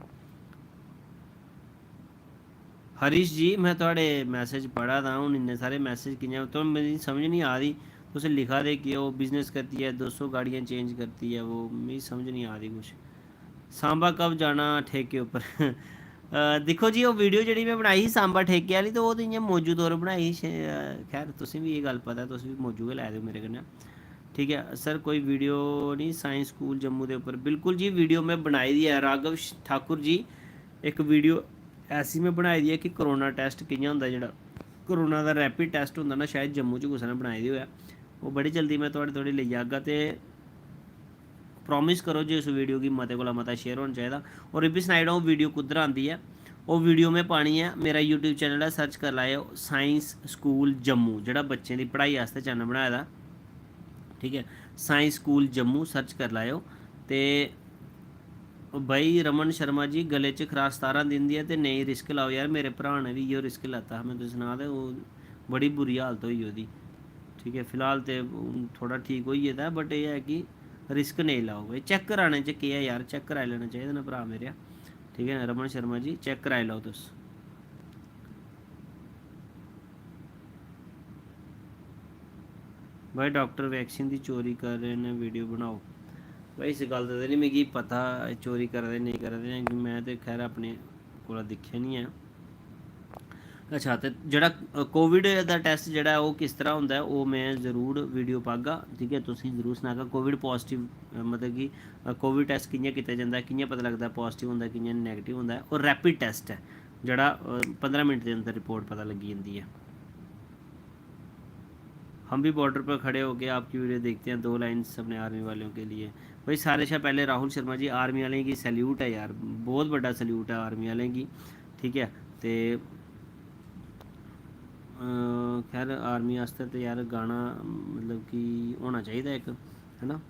हरीश जी, में थुआढ़े मैसेज पढ़ा दा, हून इन्ने सारे मैसेज कि'यां, तुस, मेरी समझ निं आ दी, तुस लिखा दे कि ओह् बिजनेस करती है, दो सौ गाड़ियां चेंज करती है, वो मिगी समझ निं आ दी कुछ। सांबा कब जाना ठेके उप्पर? अ, दिक्खो जी, ओह् वीडियो जेह्ड़ी में बनाई ही सांबा ठेके आह्ली, ते ओह् ते इ'यां मौजू तौर बनाई ही, शे-, अ, खैर, तुसें बी एह् गल्ल पता ऐ, तुस बी मौजू गै लै दे ओ मेरे कन्नै, ठीक ऐ सर। कोई वीडियो निं, साइंस स्कूल जम्मू दे उप्पर, बिल्कुल जी, वीडियो में बनाई दी ऐ, राघव श-, ठाकुर जी, इक वीडियो ऐसी में बनाई दी ऐ कि कोरोना टैस्ट कि'यां होंदा, जेह्ड़ा कोरोना दा रैपिड टैस्ट होंदा ना, शायद जम्मू च कुसै ने बनाई दी होऐ, ओह् बड़ी जल्दी में थुआढ़े धोड़ी लेई आगा। ते प्रामिस करो जे उस वीडियो गी मते कोला मता शेयर होना चाहिदा। और एह् बी सनाई ओड़ां, ओह् वीडियो कुद्धर आंदी ऐ। ओह् वीडियो में पानी ऐ, मेरा यूट्यूब चैनल ऐ, सर्च करी लैएओ साइंस स्कूल जम्मू, जेह्ड़ा बच्चें दी पढ़ाई आस्तै चैनल बनाए दा, ठीक ऐ, साइंस स्कूल जम्मू सर्च करी लैएओ। ते ओह् भाई रमन शर्मा जी, गले च खरास सतारां दिन दी ऐ ते नेईं रिस्क लैओ यार। मेरे भ्राऽ ने बी इ'यो रिस्क लैता हा, में तुसें सनाऽ, ते ओह् बड़ी बुरी हालत होई ओह्दी। ठीक ऐ, फिलहाल ते हून थोह्ड़ा ठीक होई गेदा ऐ, but एह् ऐ कि रिस्क नेईं लैओ भाई। चैक कराने च केह् ऐ यार, चैक कराई लैना चाहिदा ना भ्राऽ मेरेआ। ठीक ऐ ना रमन शर्मा जी, चैक कराई लैओ तुस। भाई, डॉक्टर वैक्सीन दी चोरी कर रहे न, वीडियो बनाओ। भाई, इस गल्ल दा ते निं मिगी पता, चोरी करा दे नेईं करा दे, क्योंकि में ते खैर अपने कोला दिक्खेआ निं ऐ। अच्छा, ते जेह्ड़ा कोविड दा टैस्ट जेह्ड़ा ऐ, ओह् किस तरह होंदा ऐ, ओह् में जरूर वीडियो पागा, ठीक ऐ? तुसेंगी जरूर सनागा कोविड पॉजिटिव, मतलब कि कोविड टैस्ट कि'यां कीता जंदा ऐ, कि'यां पता लगदा ऐ पॉजिटिव होंदा ऐ, कि'यां नैगेटिव होंदा ऐ। और रैपिड टैस्ट ऐ जेह्ड़ा, अ, पंदरां मिनट दे अंदर रिपोर्ट पता लग्गी जंदी ऐ। हम भी बॉर्डर पर खड़े होके आपकी वीडियो देखते हैं, दो लाइन्स अपने आर्मी वालों के लिए। भाई, सारे शा पैह्ले राहुल शर्मा जी, आर्मी आह्लें गी सैल्यूट ऐ यार, बहुत बड्डा सैल्यूट ऐ आर्मी आह्लें गी, ठीक ऐ? ते, अ, खैर, आर्मी आस्तै ते यार गाना, मतलब कि होना चाहिदा इक, है ना?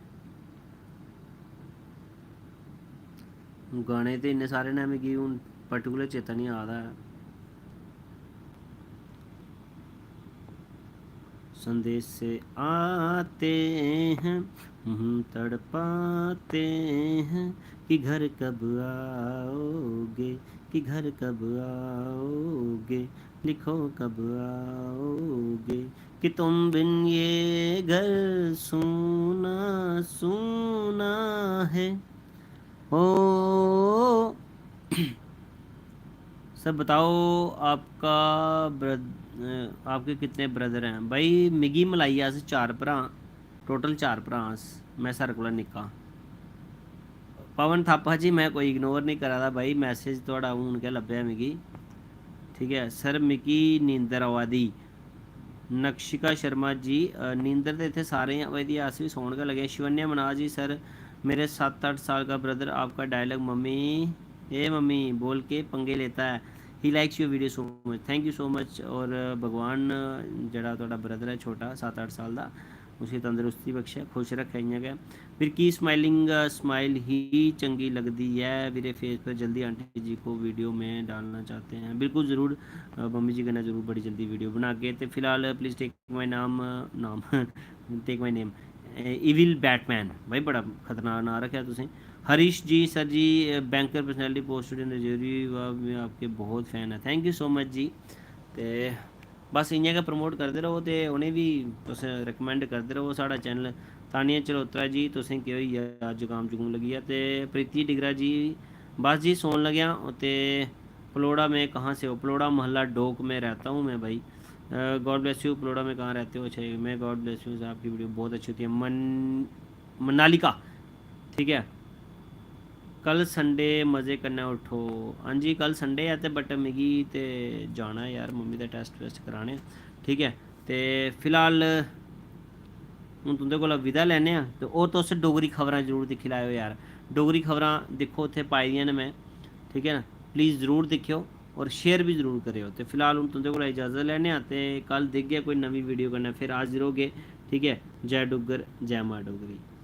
गाने ते इन्ने सारे न, मिगी हून पर्टिकुलर चेता निं आ दा ऐ। संदेश से आते हैं, हम्म, तड़पाते हैं कि घर कब आओगे, कि घर कब आओगे, लिखो कब आओगे, कि तुम बिन ये घर सूना सूना है। ओ सर, बताओ, आपका ब्रद-, अ, आपके कितने ब्रदर हैं? भाई, मिगी मलाइयै अस चार भ्राऽ, टोटल चार भ्राऽ अस, में सारें कोला निक्का। पवन थापा जी, में कोई इग्नोर निं करा दा भाई, मैसेज थुआढ़ा हून गै लब्भेआ मिगी, ठीक ऐ सर, मिगी नींदर आवा दी। नक्षिका शर्मा जी, अ, नींदर ते इत्थै सारें गी आवा दी, अस बी सौन गै लगे। शिवन्या मनाज जी, सर, मेरे सात आठ साल का ब्रदर आपका डायलॉग "मम्मी, ए मम्मी" बोल के पंगे लेता है। He likes your video so much, thank you so much। और भगवान, जेह्ड़ा थुआढ़ा ब्रदर ऐ छोटा, सत्त अट्ठ साल दा, उसी तंदरुस्ती बख्शै, खुश रक्खै इ'यां गै। फिर की स्माइलिंग स्माइल ही चंगी लगदी ऐ वीरे फेस पर? जल्दी आंटी जी को वीडियो में डालना चाहते हैं। बिल्कुल, ज़रूर, अ, मम्मी जी कन्नै ज़रूर बड़ी जल्दी वीडियो बनागे। ते फिलहाल प्लीज टेक माई नाम, नाम take my name, evil Batman. भाई, बड़ा खतरनाक नांऽ रक्खेआ तुसें। हरीश जी, सर जी, अ, banker personality post student Rajouri, वाह, में आपके बहुत फैन है, thank you so much ji. ते बस इ'यां गै प्रमोट करदे र'वो ते उ'नें बी तुस रिकमेंड करदे र'वो साढ़ा चैनल। तानिया चलोत्रा जी, तुसें केह् होई गेआ, जुकाम जुकूम लग्गी गेआ? ते प्रीति डिगरा जी, बस जी सौन लग्गेआ। ते पलोड़ा में कहाँ से हो? पलोड़ा मोहल्ला डोक में रहता हूँ मैं भाई। God bless U. पलोड़ा में कहाँ रहते हो? अच्छा, मैं गॉड ब्लेस यू, आपकी वीडियो बहुत अच्छी होती है। मन मनालिका, ठीक ऐ। कल संडे, मज़े कन्नै उट्ठो। हां जी, कल संडे ऐ ते, बट मिगी ते जाना ऐ यार, मम्मी दा टैस्ट वैस्ट कराने, ठीक ऐ। ते फिलहाल हून तुं'दे कोला विदा लैने आं, ते होर तुस डोगरी खबरां जरूर दिक्खी लैएओ यार। डोगरी खबरां दिक्खो, उत्थै पाई दियां न में, ठीक ऐ ना। प्लीज जरूर दिक्खेओ और शेयर बी जरूर करेओ। ते फिलहाल हून तुं'दे कोला इजाज़त लैने आं, ते कल दिखगे कोई नमीं वीडियो कन्नै फिर हाजिर होगे, ठीक ऐ। जै डुग्गर, जै मां डोगरी।